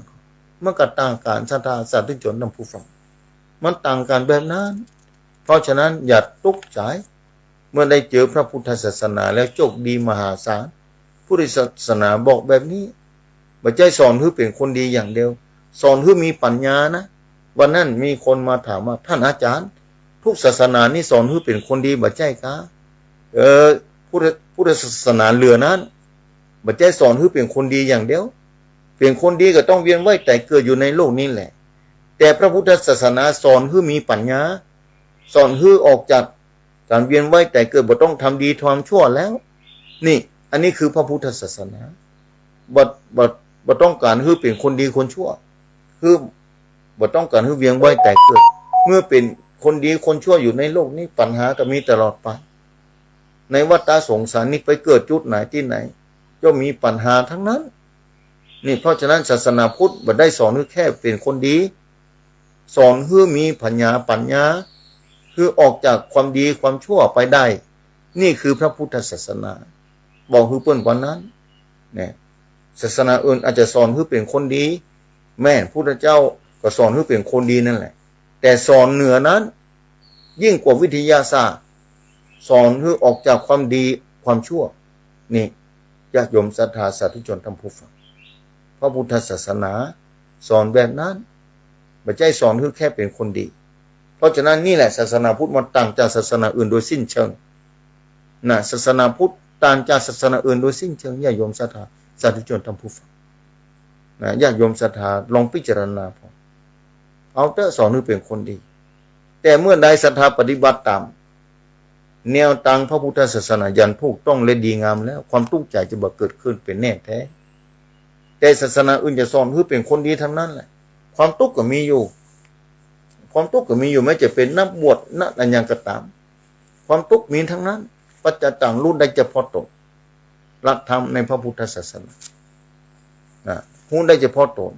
มันก็ต่างกั๋น ศรัทธาสาธุชนท่านผู้ฟัง มันต่างกั๋นแบบนั้น เพราะฉะนั้นอย่าตุ๊กใจ๋ เมื่อได้เจอพระพุทธศาสนาแล้วโชคดีมหาศาล พุทธศาสนาบอกแบบนี้ บ่ใจ้สอนหื้อเป๋นคนดีอย่างเดียว สอนหื้อมีปั๋ญญานะ วันนั้นมีคนมาถามว่า ท่านอาจ๋ารย์ ทุกศาสนานี่สอนหื้อเป๋นคนดีบ่ใจ้ก๊า เออ พุทธ พุทธศาสนาเหลือนั้น บ่ใจ้สอนหื้อเป๋นคนดีอย่างเดียว เป๋นคนดีก็ต้องเวียนว่ายต๋ายเกิดอยู่ในโลกนี้แหละ แต่พระพุทธศาสนาสอนหื้อมีปั๋ญญา สอนหื้อออกจากก๋านเวียนว่ายต๋ายเกิด บ่ต้องทำดีทำชั่วแล้ว นี่ อันนี้คือพระพุทธศาสนา บ่ บ่ บ่ต้องก๋านหื้อเป๋นคนดีคนชั่ว คือบ่ต้องก๋านหื้อเวียนว่ายต๋ายเกิด เมื่อเป๋นคนดีคนชั่วอยู่ในโลกนี้ ปัญหาก็มีตลอดไป ในวัฏฏะสงสารนี้ไปเกิดจุดไหนตี้ไหน ย่อมมีปัญหาทั้งนั้น นี่ เพราะฉะนั้นศาสนาพุทธบ่ได้สอนหื้อแค่เป๋นคนดี สอนหื้อมีผญาปั๋ญญา คือออกจากความดีความชั่วไปได้ นี่คือพระพุทธศาสนา บอกหื้อเปิ้นว่านั้น เนี่ย ศาสนาอื่นอาจจะสอนหื้อเป๋นคนดี แม่น พุทธเจ้าก็สอนหื้อเป๋นคนดีนั่นแหละ แต่สอนเหนือนั้น ยิ่งกว่าวิทยาศาสตร์ สอนหื้อออกจากความดีความชั่ว นี่ ญาติโยมศรัทธาสาธุชนท่านผู้ฟัง พระพุทธศาสนาสอนแบบนั้น บ่ใจ้สอนหื้อแค่เป๋นคนดี เพราะฉะนั้นนี่แหละศาสนาพุทธมันต่างจากศาสนาอื่นโดยสิ้นเชิง นะ ศาสนาพุทธต่างจากศาสนาอื่นโดยสิ้นเชิง ญาติโยมศรัทธาสาธุชนท่านผู้ฟัง นะ ญาติโยมศรัทธาลองพิจารณาผ่อง เอาเต๊อะ สอนหื้อเป๋นคนดี แต่เมื่อใดศรัทธาปฏิบัติต๋ามแนวตางพระพุทธศาสนาอย่างถูกต้องและดีงามแล้ว ความตุ๊กข์ใจ๋จะบ่เกิดขึ้นเป๋นแน่แต๊ แต่ศาสนาอื่นจะสอนหื้อเป๋นคนดีทั้งนั้นแหละ ความตุ๊กข์ก็มีอยู่ ความตุ๊กข์ก็มีอยู่ แม้จะเป๋นนักบวช นักอะหยังก็ต๋าม ความตุ๊กข์มีทั้งนั้น ปัจจัตตัง ฮู้ได้เฉพาะต๋น หลักธรรมในพระพุทธศาสนา นะ ฮู้ได้เฉพาะต๋น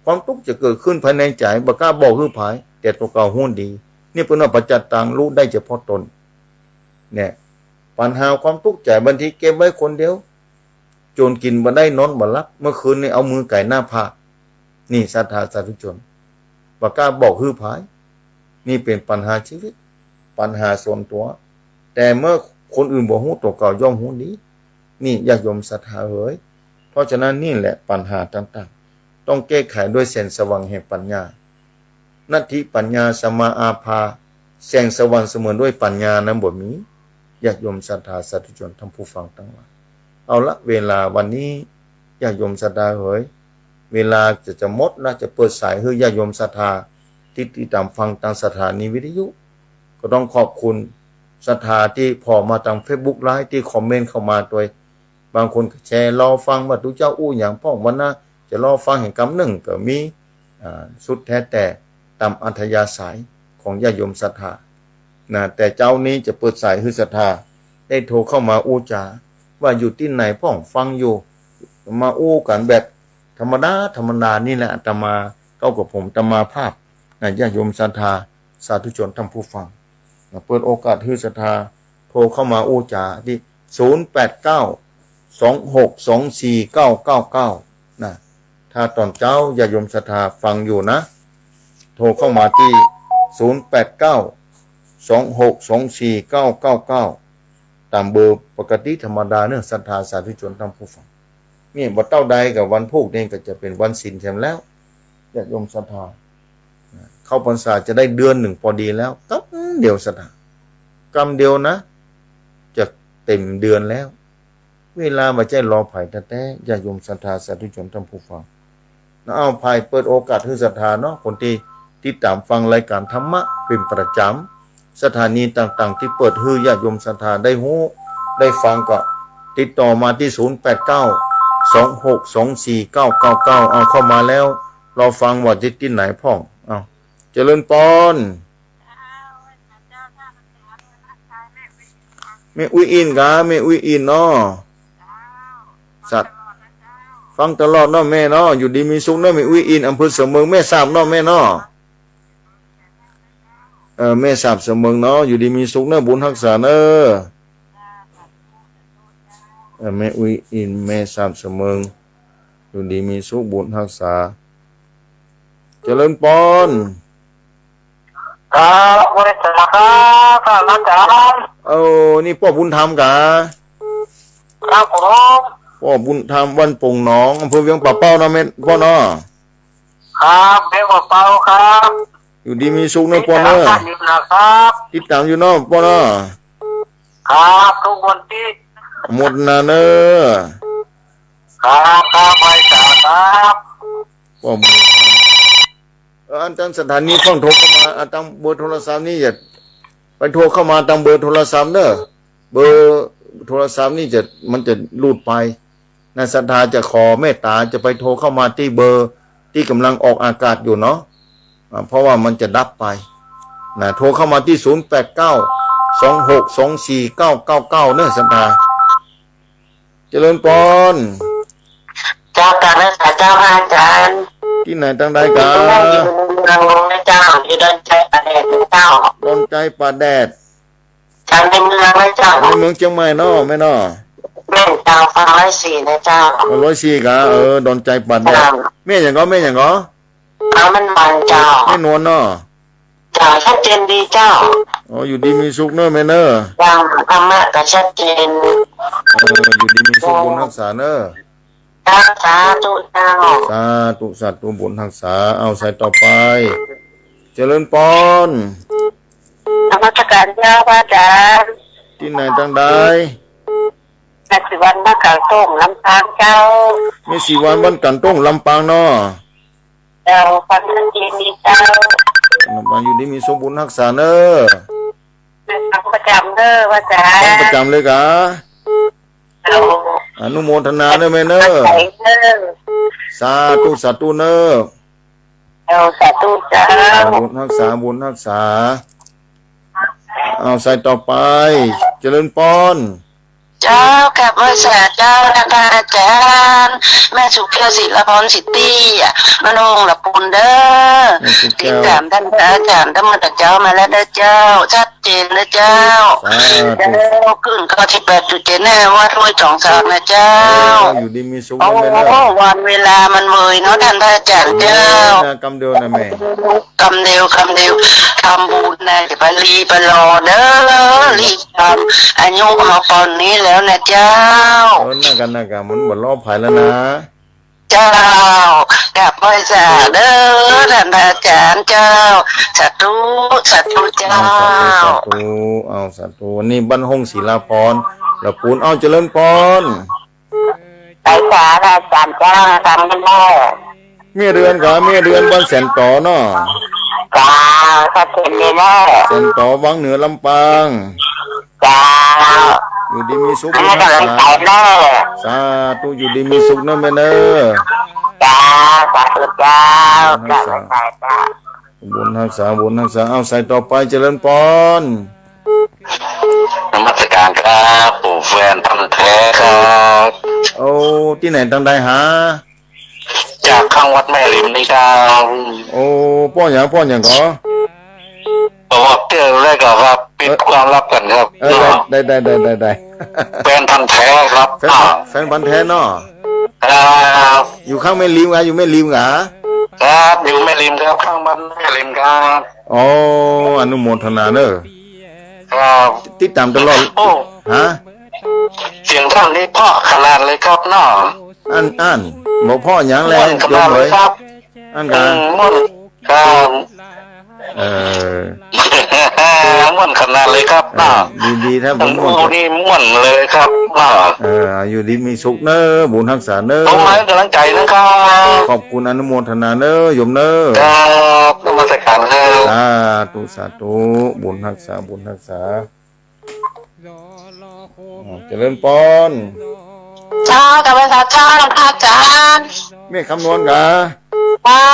ความตุ๊กข์จะเกิดขึ้นภายในใจ๋ บ่กล้าบอกหื้อใผ แต่ตั๋วเก่าฮู้ดี นี่เปิ้นว่าปัจจัตตัง ฮู้ได้เฉพาะต๋น เนี่ย ปัญหาความตุ๊กข์ใจ๋บางทีเก็บไว้คนเดียว จ๋นกิ๋นบ่ได้นอนบ่หลับ เมื่อคืนนี้เอามือไก่หน้าผาก นี่ศรัทธาสาธุชน บ่กล้าบอกหื้อใผ นี่เป๋นปัญหาชีวิต ปัญหาส่วนตั๋ว แต่เมื่อคนอื่นบ่ฮู้ ตั๋วเก่าย่อมฮู้ดี นี่ญาติโยมศรัทธาเหย เพราะฉะนั้นนี่แหละปัญหาต่างๆ ต้องแก้ไขด้วยแสงสว่างแห่งปัญญา นัตถิปัญญาสมาอาภา แสงสว่างเสมอด้วยปัญญานั้นบ่มี ญาติโยมศรัทธาสาธุชนท่านผู้ฟังตังหลาย เอาละ เวลาวันนี้ ญาติโยมศรัทธาเหย เวลาจะ จะหมดละ จะเปิดสายหื้อญาติโยมศรัทธาตี้ติดต๋ามฟังตางสถานีวิทยุ ก็ต้องขอบคุณศรัทธาตี้ผ่อมาตางเฟซบุ๊กไลฟ์ ตี้คอมเมนต์เข้ามาตวย บางคนก็แชร์รอฟังว่าตุ๊เจ้าอู้หยังพ่อง วันหน้าจะรอฟังแหมกำนึ่งก็มี อ่า สุดแท้แต่ต๋ามอัธยาศัยของญาติโยมศรัทธา นะ แต่เจ๊านี้จะเปิดสายหื้อศรัทธาได้โทรเข้ามาอู้จ๋า ว่าอยู่ตี้ไหนพ่อง ฟังอยู่ มาอู้กั๋นแบบธรรมดาธรรมดานี่แหละ อาตมา เก๊ากับผม อาตมาภาพ นะ ญาติโยมศรัทธาสาธุชนท่านผู้ฟัง นะ เปิดโอกาสหื้อศรัทธาโทรเข้ามาอู้จ๋าตี้ ศูนย์แปดเก้า สองหกสองสี่เก้าเก้าเก้า นะ ถ้าต๋อนเจ๊าญาติโยมศรัทธาฟังอยู่นะ โทรเข้ามาตี้ ศูนย์แปดเก้า สองหกสองสี่เก้าเก้าเก้า ต๋ามเบอร์ปกติธรรมดาเนาะ ศรัทธาสาธุชนท่านผู้ฟัง นี่บ่เต้าใดกับวันพูกนี่ก็จะเป๋นวันศีลแถมแล้ว ญาติโยมศรัทธา เข้าพรรษาจะได้เดือนนึ่งปอดีแล้ว กำเดียวศรัทธา กำเดียวนะ จะเต๋มเดือนแล้ว เวลาบ่ใจ้รอใผแต๊ๆ ญาติโยมศรัทธาสาธุชนท่านผู้ฟัง นะ เอา ใผเปิดโอกาสหื้อศรัทธาเนาะ คนตี้ติดต๋ามฟังรายก๋านธรรมะเป๋นประจ๋ำ สถานีต่างๆ ตี้เปิดหื้อญาติโยมศรัทธาได้ฮู้ได้ฟังก็ติดต่อมาตี้ ศูนย์แปดเก้า สองหกสองสี่เก้าเก้าเก้า เอา เข้ามาแล้ว รอฟังว่าตี้ ตี้ไหนพ่อง เอา เจริญปอน แม่อุ๊ยอินกา แม่อุ๊ยอินเนาะ สัตว์ ฟังตลอดเนาะแม่เนาะ อยู่ดีมีสุขเนาะ แม่อุ๊ยอิน อำเภอเสมิง แม่สาบเนาะแม่เนาะ เออ แม่สาบเสมิงเนาะ อยู่ดีมีสุขเนาะ บุญฮักษาเนาะ เออ แม่อุ๊ยอิน แม่สาบเสมิง อยู่ดีมีสุข บุญฮักษา เจริญปอน ครับ ไหว้สาครับ พระอาจารย์ เออ นี่ป้อบุญธรรมกา ครับผม ป้อบุญธรรม บ้านโป่งหนอง อำเภอเวียงป่าเป้าเนาะแม่ ป้อเนาะ ครับ เวียงป่าเป้าครับ อยู่ดีมีสุขเนาะป้อเนาะ ติดต๋ามอยู่นะครับ ติดต๋ามอยู่เนาะป้อเนาะ ครับ ทุกวันที่ หมดนาเนอะ ครับ ครับ ไหว้สาครับ ป้อบุญธรรม เออ อาตางสถานีพ่องโทรเข้ามา อาตางเบอร์โทรศัพท์นี่อย่าไปโทรเข้ามาตางเบอร์โทรศัพท์เนอะ เบอร์โทรศัพท์นี่จะ มันจะหลุดไป นะ ศรัทธาจะขอเมตต๋าจะไปโทรเข้ามาตี้เบอร์ตี้ก่ำลังออกอากาศอยู่เนาะ อ่า เพราะว่ามันจะดับไป นะ โทรเข้ามาตี้ ศูนย์แปดเก้า สองหกสองสี่เก้าเก้าเก้า เนาะ ศรัทธา เจริญปอน เจ้า กราบนมัสก๋านเจ้า พระอาจ๋ารย์ ตี้ไหนตังใดกา อยู่เมืองหลวงนะเจ้า อยู่ดอนไจป่าแดดนะเจ้า ดอนไจป่าแดด เจ้า ในเมืองนะเจ้า ในเมืองเจียงใหม่เนาะ แม่เนาะ แม่นเจ้า ฝั่งร้อยสี่นะเจ้า อ๋อ ร้อยสี่กา เออ ดอนไจป่าแดด เจ้า แม่หยังก่อ แม่หยังก่อ เอา มันหวานเจ้า แม่นวลเนาะ เจ้า ชัดเจนดีเจ้า อ๋อ อยู่ดีมีสุขเนาะแม่เนาะ เจ้า ธรรมะก็ชัดเจน เออ อยู่ดีมีสุข บุญฮักษาเนาะ เจ้า สาธุเจ้า สาธุ สาธุ บุญฮักษา เอา สายต่อไป เจริญปอน นมัสก๋านเจ้า พระอาจ๋ารย์ ตี้ไหนตังใด แม่ศรีวรรณ บ้านก๋างโต้ง ลำปางเจ้า แม่ศรีวรรณ บ้านก๋างโต้ง ลำปางเนาะ เจ้า ฟังชัดเจนดีเจ้า ลำปาง อยู่ดีมีสุข บุญฮักษาเนาะ แม่ฟังประจ๋ำเนาะ พระอาจ๋ารย์ ฟังประจ๋ำเลยกา เจ้า อนุโมทนาเนาะแม่เนาะ ใส่เนาะ สาธุ สาธุเนาะ เจ้า สาธุเจ้า บุญฮักษา บุญฮักษา เอา สายต่อไป เจริญปอน เจ้า กราบไหว้สาเจ้านะ พระอาจ๋ารย์ แม่สุแก้ว ศิลาพร สิทธิอะ บ้านโฮงละปูนเด้อ แม่สุแก้ว ติดต๋ามต้านพระอาจ๋ารย์ตั้งแต่เจ๊ามาแล้วเด้อเจ้า ชัดเจนเด้อเจ้า สาธุ เจ้า ขึ้นเก้าสิบแปดจุดเจ็ดห้า วัดห้วยจ๋องสากนะเจ้า เออ อยู่ดีมีสุข โอ้ นะแม่เนาะ วันเวลามันเวยเนาะ ต้านพระอาจ๋ารย์เจ้า เออ นะ กำเดียวนะแม่ กำเดียว กำเดียว ทำบุญนะ จะไปรีบไปรอเด้อ รีบทำ อายุเฮาปานนี้แล้วนะเจ้า เออ นั่นกะ นั่นกะ มันบ่รอใผแล้วนะ เจ้า กราบไหว้สาเด้อ ต้านพระอาจ๋ารย์เจ้า สาธุ สาธุเจ้า เอา สาธุ สาธุ เอา สาธุ นี่บ้านโฮง ศิลาพร ละปูน เอา เจริญปอน ไปสานะ อาจ๋ารย์เจ้า ทำกันแน่ แม่เดือนกา แม่เดือน บ้านแสนต๋อเนาะ เจ้า ชัดเจนดีเนาะ แสนต๋อ วังเหนือ ลำปาง เจ้า อยู่ดีมีสุข ให้กำลังใจเนาะ สาธุ อยู่ดีมีสุขเนาะแม่เนาะ เจ้า สาธุเจ้า บุญฮักษา เจ้า บุญฮักษา บุญฮักษา เอา สายต่อไป เจริญปอน นมัสก๋านครับ ปู่แฟนพันธุ์แท้ครับ โอ้ ตี้ไหนตังใดหา จากข้างวัดแม่ริมนี่ครับ โอ้ ป้อหยัง ป้อหยังก่อ บอกเจ้าได้ก่อนครับ ปิดความลับก่อนครับ เออ ได้ ได้ ได้ แฟนพันธุ์แท้ครับ แฟน อ่า แฟนพันธุ์แท้เนาะ ครับ อยู่ข้างแม่ริมกา อยู่แม่ริมกา ครับ อยู่แม่ริมครับ ข้างบ้านแม่ริมครับ อ๋อ อนุโมทนาเนาะ ครับ ติดต๋ามตลอด โอ้ ฮะ เสียงต้านนี้เพราะขนาดเลยครับเนาะ อั้น อั้น บ่เพราะหยังแล ม่วนขนาดเลยครับ โยมเอ๋ย อั้นกา อืม ม่วน ครับ เออ ม่วนขนาดเลยครับ เออ เนาะ ดีๆ ถ้าบ่ม่วน โอ้ นี่ม่วนเลยครับ เนาะ เออ อยู่ดีมีสุขเนาะ บุญฮักษาเนาะ ผมให้กำลังใจนะครับ ขอบคุณ อนุโมทนาเนาะ โยมเนาะ ครับ นมัสก๋านครับ สาธุ สาธุ บุญฮักษา บุญฮักษา อ๋อ เจริญปอน เจ้า กราบไหว้สาเจ้า พระอาจ๋ารย์ แม่คำนวณกา เจ้า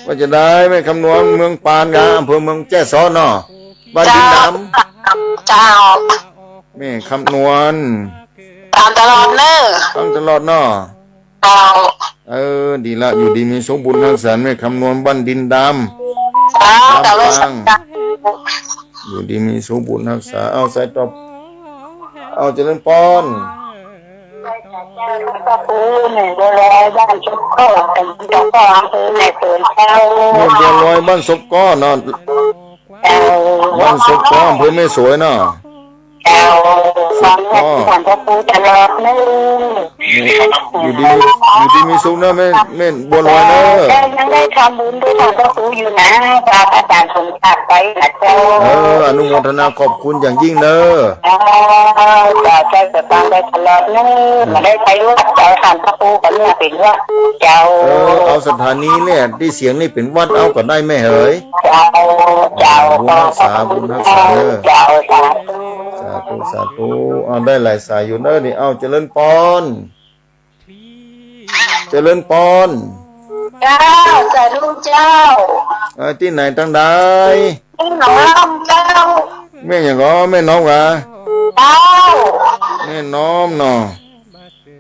ว่าจะได้ แม่คำนวณ เมืองปานกา อำเภอเมืองแจ้ซ้อเนาะ บ้านดินดำ เจ้า แม่คำนวณ ต๋ามตลอดเนาะ ฟังตลอดเนาะ เจ้า เออ ดีละ อยู่ดีมีสุข บุญฮักษา แม่คำนวณ บ้านดินดำ เจ้า ลำปาง กราบไหว้สาเจ้า อยู่ดีมีสุข บุญฮักษา เอา สายต่อ เอา เจริญปอน พระครูหนึ่งบัวลอย บ้านซบก้อ ตำบลซบก้อ อำเภอแม่สวย เจ้า หนึ่งบัวลอย บ้านซบก้อเนาะ เจ้า บ้านซบก้อ อำเภอแม่สวยเนาะ เจ้า ฟังเทศน์สาธรรมพระครูตลอดเนาะ อยู่ดี อยู่ดีมีสุขเนาะ แม่ แม่บัวลอยเนาะ เจ้า ยังได้ทำบุญด้วยสาธรรมพระครูอยู่นะ พระอาจ๋ารย์สมศักดิ์ไปนะเจ้า เออ อนุโมทนาขอบคุณอย่างยิ่งเนาะ เจ้า เจ้า เจ้า จะฟังได้ตลอดเนาะ บ่ได้ไปวัด เจ้า สาธรรมพระครูก็เนี่ยเป๋นวัด เจ้า เออ เอาสถานีเนี่ย ตี้เสียงนี่เป๋นวัดเอาก็ได้แม่เหย เจ้า เจ้า บุญฮักษา บุญฮักษาเนาะ เจ้า สาธุ สาธุ สาธุ เอา ได้หลายสายอยู่เน้อนี่ เอา เจริญปอน เจริญปอน เจ้า สาธุเจ้า เอ่อ ตี้ไหนตังใด ตี้หนองเจ้า แม่หยังก่อ แม่น้อมก่อ เจ้า แม่น้อมเนาะ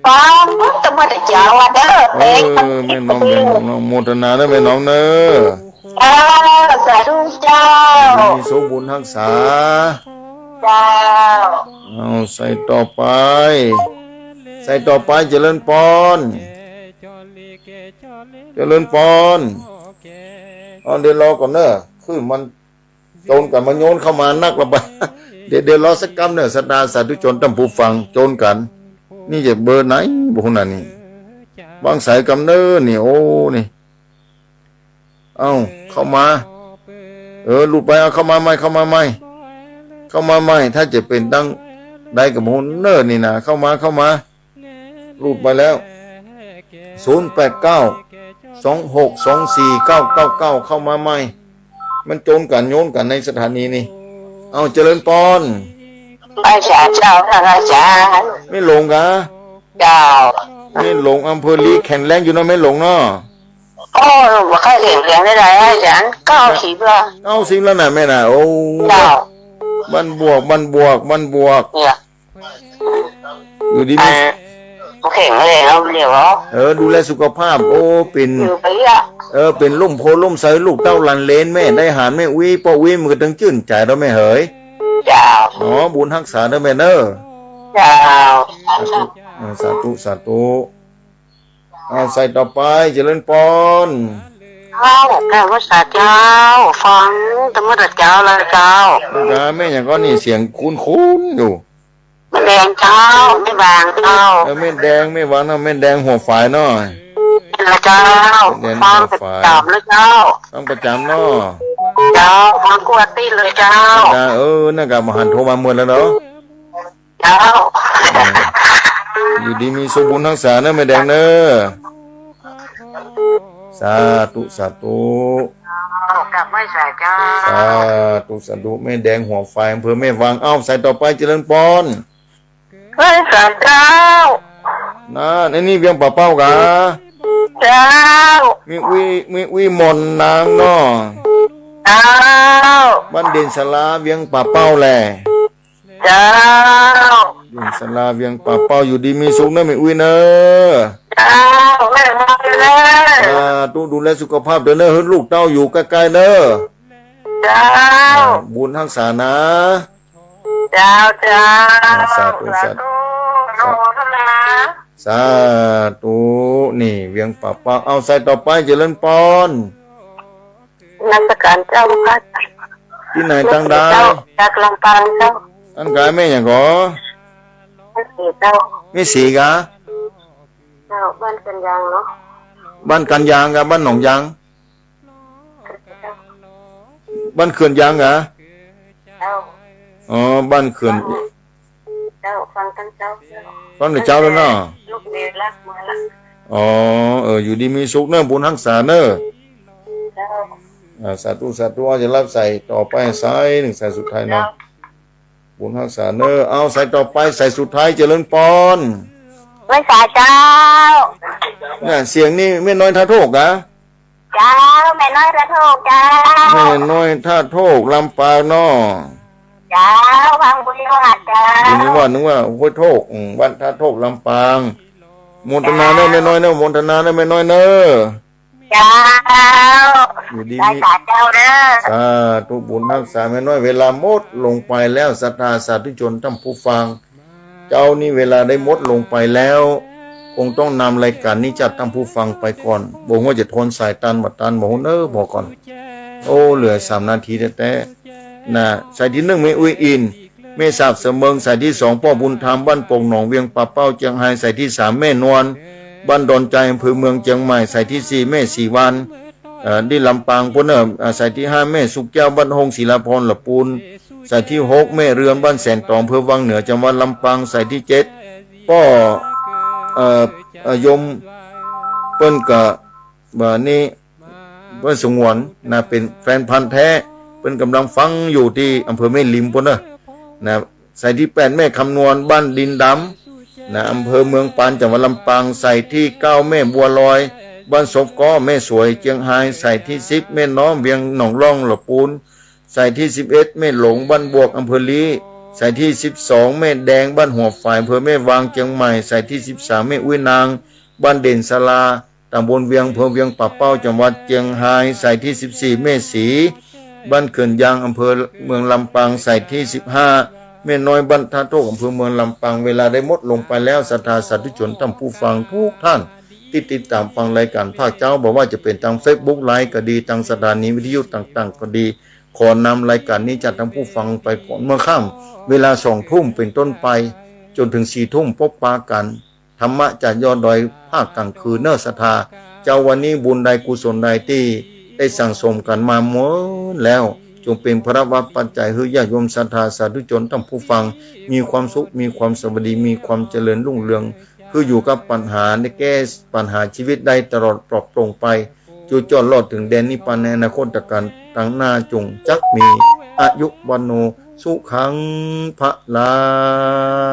ฟังตะเมื่อตะเจ๊าอะเน้อ เออ แม่น้อม แม่น้อมเนาะ โมทนาเน้อแม่น้อมเน้อ เจ้า สาธุเจ้า มีสุขบุญฮักษา เจ้า เอา สายต่อไป สายต่อไป เจริญปอน เจริญปอน เอา เดี๋ยวรอก่อนเน้อ คือมัน โจนกั๋นมาโยนเข้ามานักละบาด เดี๋ยว เดี๋ยวรอสักกำเน้อ ศรัทธาสาธุชนต้านผู้ฟัง โจนกั๋น นี่จะเบอร์ไหน บ่ฮู้นะนี่ วางสายกำเน้อนี่ โอ้ นี่ เอ้า เข้ามา เออ หลุดไป เอา เข้ามาใหม่ เข้ามาใหม่ เข้ามาใหม่ ถ้าจะเป๋นตังใดก็บ่ฮู้เน้อนี่นะ เข้ามา เข้ามา หลุดไปแล้ว ศูนย์แปดเก้า สองหกสองสี่เก้าเก้าเก้า เข้ามาใหม่ มันโจนกั๋นโยนกั๋นในสถานีนี่ เอา เจริญปอน ไหว้สาเจ้า พระอาจารย์ แม่หลงก่อ เจ้า แม่หลง อำเภอลี แข็งแรงอยู่เนาะ แม่หลงเนาะ โอ้ บ่ค่อยแข็งแรงเต้าใด อาจารย์ เก้าสิบแล้ว เก้าสิบแล้วนะแม่นะ โอ้ เจ้า บ้านบวก บ้านบวก บ้านบวก เนี่ย อยู่ดีมี อ่า บ่แข็งแรงเอาเดี๋ยวเหรอ เออ ดูแลสุขภาพ โอ้ เป๋น อยู่ไปเรื่อย เออ เป๋นร่มโพธิ์ร่มไทร ลูกเต้าหลานเหลน แม่ได้หาแม่อุ๊ย ป้ออุ๊ย มันก็ตึงจื้นใจ๋เนาะแม่เหย เจ้า อ๋อ บุญฮักษาเน้อแม่เน้อ เจ้า สาธุ เออ สาธุ สาธุ เอา สายต่อไป เจริญปอน เจ้า กราบไหว้สาเจ้า ฟังตะเมื่อตะเจ๊าเลยเจ้า จ้า แม่หยังก่อนี่ เสียงคุ้นๆ อยู่ แม่แดงเจ้า แม่หวางเจ้า เออ แม่แดง แม่หวางเนาะ แม่แดงหัวฝายเนาะ แม่นละเจ้า แม่แดงหัวฝาย ฟังประจ๋ำเลยเจ้า ฟังประจ๋ำเนาะ เจ้า ฟังกู้อาทิตย์เลยเจ้า จ้า เออ นั่นก็บ่หันโทรมาเมินแล้วเนาะ เจ้า เออ อยู่ดีมีสุขบุญฮักษาเน้อแม่แดงเน้อ สาธุ สาธุ กราบไหว้สาเจ้า สาธุ สาธุ แม่แดงหัวฝาย อำเภอแม่หวาง เอ้า สายต่อไป เจริญปอน ไหว้สาเจ้า นั่น ไอ้นี่เวียงป่าเป้าก่อ เจ้า แม่อุ๊ย แม่อุ๊ยหม่อนนางเนาะ เจ้า บ้านเด่นสารา เวียงป่าเป้าแหละ เจ้า เวียงสารา เวียงป่าเป้า อยู่ดีมีสุขเน้อแม่อุ๊ยเน้อ เจ้า แม่มาเลย สาธุ ดูแลสุขภาพเด้อเน้อ หื้อลูกเต้าอยู่ใก้ๆ เน้อ เจ้า อ่า บุญฮักษานะ เจ้า เจ้า อ่า สาธุ สาธุ สาธุ อนุโมทนา สาธุ นี่ เวียงป่าเป้า เอา สายต่อไป เจริญปอน นมัสก๋านเจ้าค่ะ ตี้ไหนตังใด เจ้า จากลำปางเจ้า อันก๋ายแม่หยังก่อ แม่ศรีเจ้า แม่ศรีก่อ เจ้า บ้านเขื่อนยางเนาะ บ้านเขื่อนยางก่อ บ้านหนองยาง บ้านเขื่อนยางก่อ เจ้า อ๋อ บ้านเขื่อน เจ้า ฟังตังเจ้า ฟังตังเจ้าแล้วเนาะ ลูกเมย์รักมาละ อ๋อ เออ อยู่ดีมีสุขเน้อ บุญฮักษาเน้อ เจ้า อ่า สาธุ สาธุ เอา จะฮับสายต่อไปสายนึ่ง สายสุดท้ายเนาะ เจ้า บุญฮักษาเน้อ เอา สายต่อไป สายสุดท้าย เจริญปอน ไหว้สาเจ้า เนี่ย เสียงนี่แม่น้อยท่าโทกก่อ เจ้า แม่น้อยท่าโทกเจ้า แม่น้อยท่าโทก ลำปางเนาะ เจ้า ฟังบุญยอดเจ้า อยู่นี่ว่า นึกว่าห้วยโทก อืม บ้านท่าโทก ลำปาง โมทนาเน้อ เจ้า แม่น้อยเน้อ โมทนาเน้อ แม่น้อยเน้อ เจ้า อยู่ดี ไหว้สาเจ้าเน้อ สาธุ บุญฮักษาแม่น้อย เวลาหมดลงไปแล้ว ศรัทธาสาธุชนท่านผู้ฟัง เจ้านี่เวลาได้หมดลงไปแล้ว คงต้องนำรายการนี้จากท่านผู้ฟังไปก่อน บ่ฮู้ว่าจะทนสายตันบ่ตัน บ่ฮู้เน้อ พอก่อน โอ้ เหลือสามนาทีแต๊ๆ นะ สายตี้นึ่ง แม่อุ๊ยอิน แม่สาบเสมิง สายตี้สอง ป้อบุญธรรม บ้านโป่งหนอง เวียงป่าเป้า เจียงฮาย สายตี้สาม แม่นวล บ้านดอนจาย อำเภอเมือง เจียงใหม่ สายตี้สี่ แม่ศรีวรรณ เอ่อ ตี้ลำปางปู้นเน้อ อ่า สายตี้ห้า แม่สุขแก้ว บ้านโฮง ศิลาพร ละปูน สายตี้หก แม่เรือน บ้านแสนตอง อำเภอวังเหนือ จังหวัดลำปาง สายตี้เจ็ด ป้อ เอ่อ เอ่อ ยม เปิ้นก็ บ่านี้ เปิ้นสงวนนะ เป๋นแฟนพันธุ์แท้ เปิ้นก่ำลังฟังอยู่ตี้อำเภอแม่ริมปู้นเน้อ นะ สายตี้แปด แม่คำนวณ บ้านดินดำ นะ อำเภอเมืองปาน จังหวัดลำปาง สายตี้เก้า แม่บัวลอย บ้านศพก้อ แม่สวย เจียงฮาย สายตี้สิบ แม่น้อม เวียงหนองล่อง หละปูน สายตี้สิบเอ็ด แม่หลง บ้านบวก อำเภอลี้ สายตี้สิบสอง แม่แดง บ้านหัวฝาย อำเภอแม่วาง เจียงใหม่ สายตี้สิบสาม แม่อุ๊ยนาง บ้านเด่นศาลา ตำบลเวียง อำเภอเวียงป่าเป้า จังหวัดเจียงฮาย สายตี้สิบสี่ แม่ศรี บ้านเขื่อนยาง อำเภอเมืองลำปาง สายตี้สิบห้า แม่น้อย บ้านท่าโทก อำเภอเมืองลำปาง เวลาได้หมดลงไปแล้ว ศรัทธาสาธุชนท่านผู้ฟังทุกท่าน ตี้ติดต๋ามฟังรายก๋านภาคเจ๊า บ่ว่าจะเป๋นตางเฟซบุ๊กไลฟ์ก็ดี ตางสถานีวิทยุต่างๆ ก็ดี ขอนำรายก๋านนี้จากท่านผู้ฟังไปก่อน เมื่อค่ำเวลาสองทุ่มเป๋นต้นไป จ๋นเถิงสี่ทุ่ม ปบปะกั๋น ธรรมะจากยอดดอย ภาคก๋างคืนเน่อศรัทธา เจ๊า วันนี้บุญใดกุศลใดตี้ได้สั่งสมกั๋นมาหมดแล้ว จงเป๋นพละวปัจจัยหื้อญาติโยมศรัทธาสาธุชนท่านผู้ฟัง มีความสุข มีความสวัสดี มีความเจริญรุ่งเรือง คืออยู่กับปัญหา ได้แก้ปัญหาชีวิตได้ตลอดปลอดโปร่งไป จุติรอดเถิงแดนนิพพานในอนาคตกาลตางหน้า จงจักมีอายุวัณโณสุขังพลัง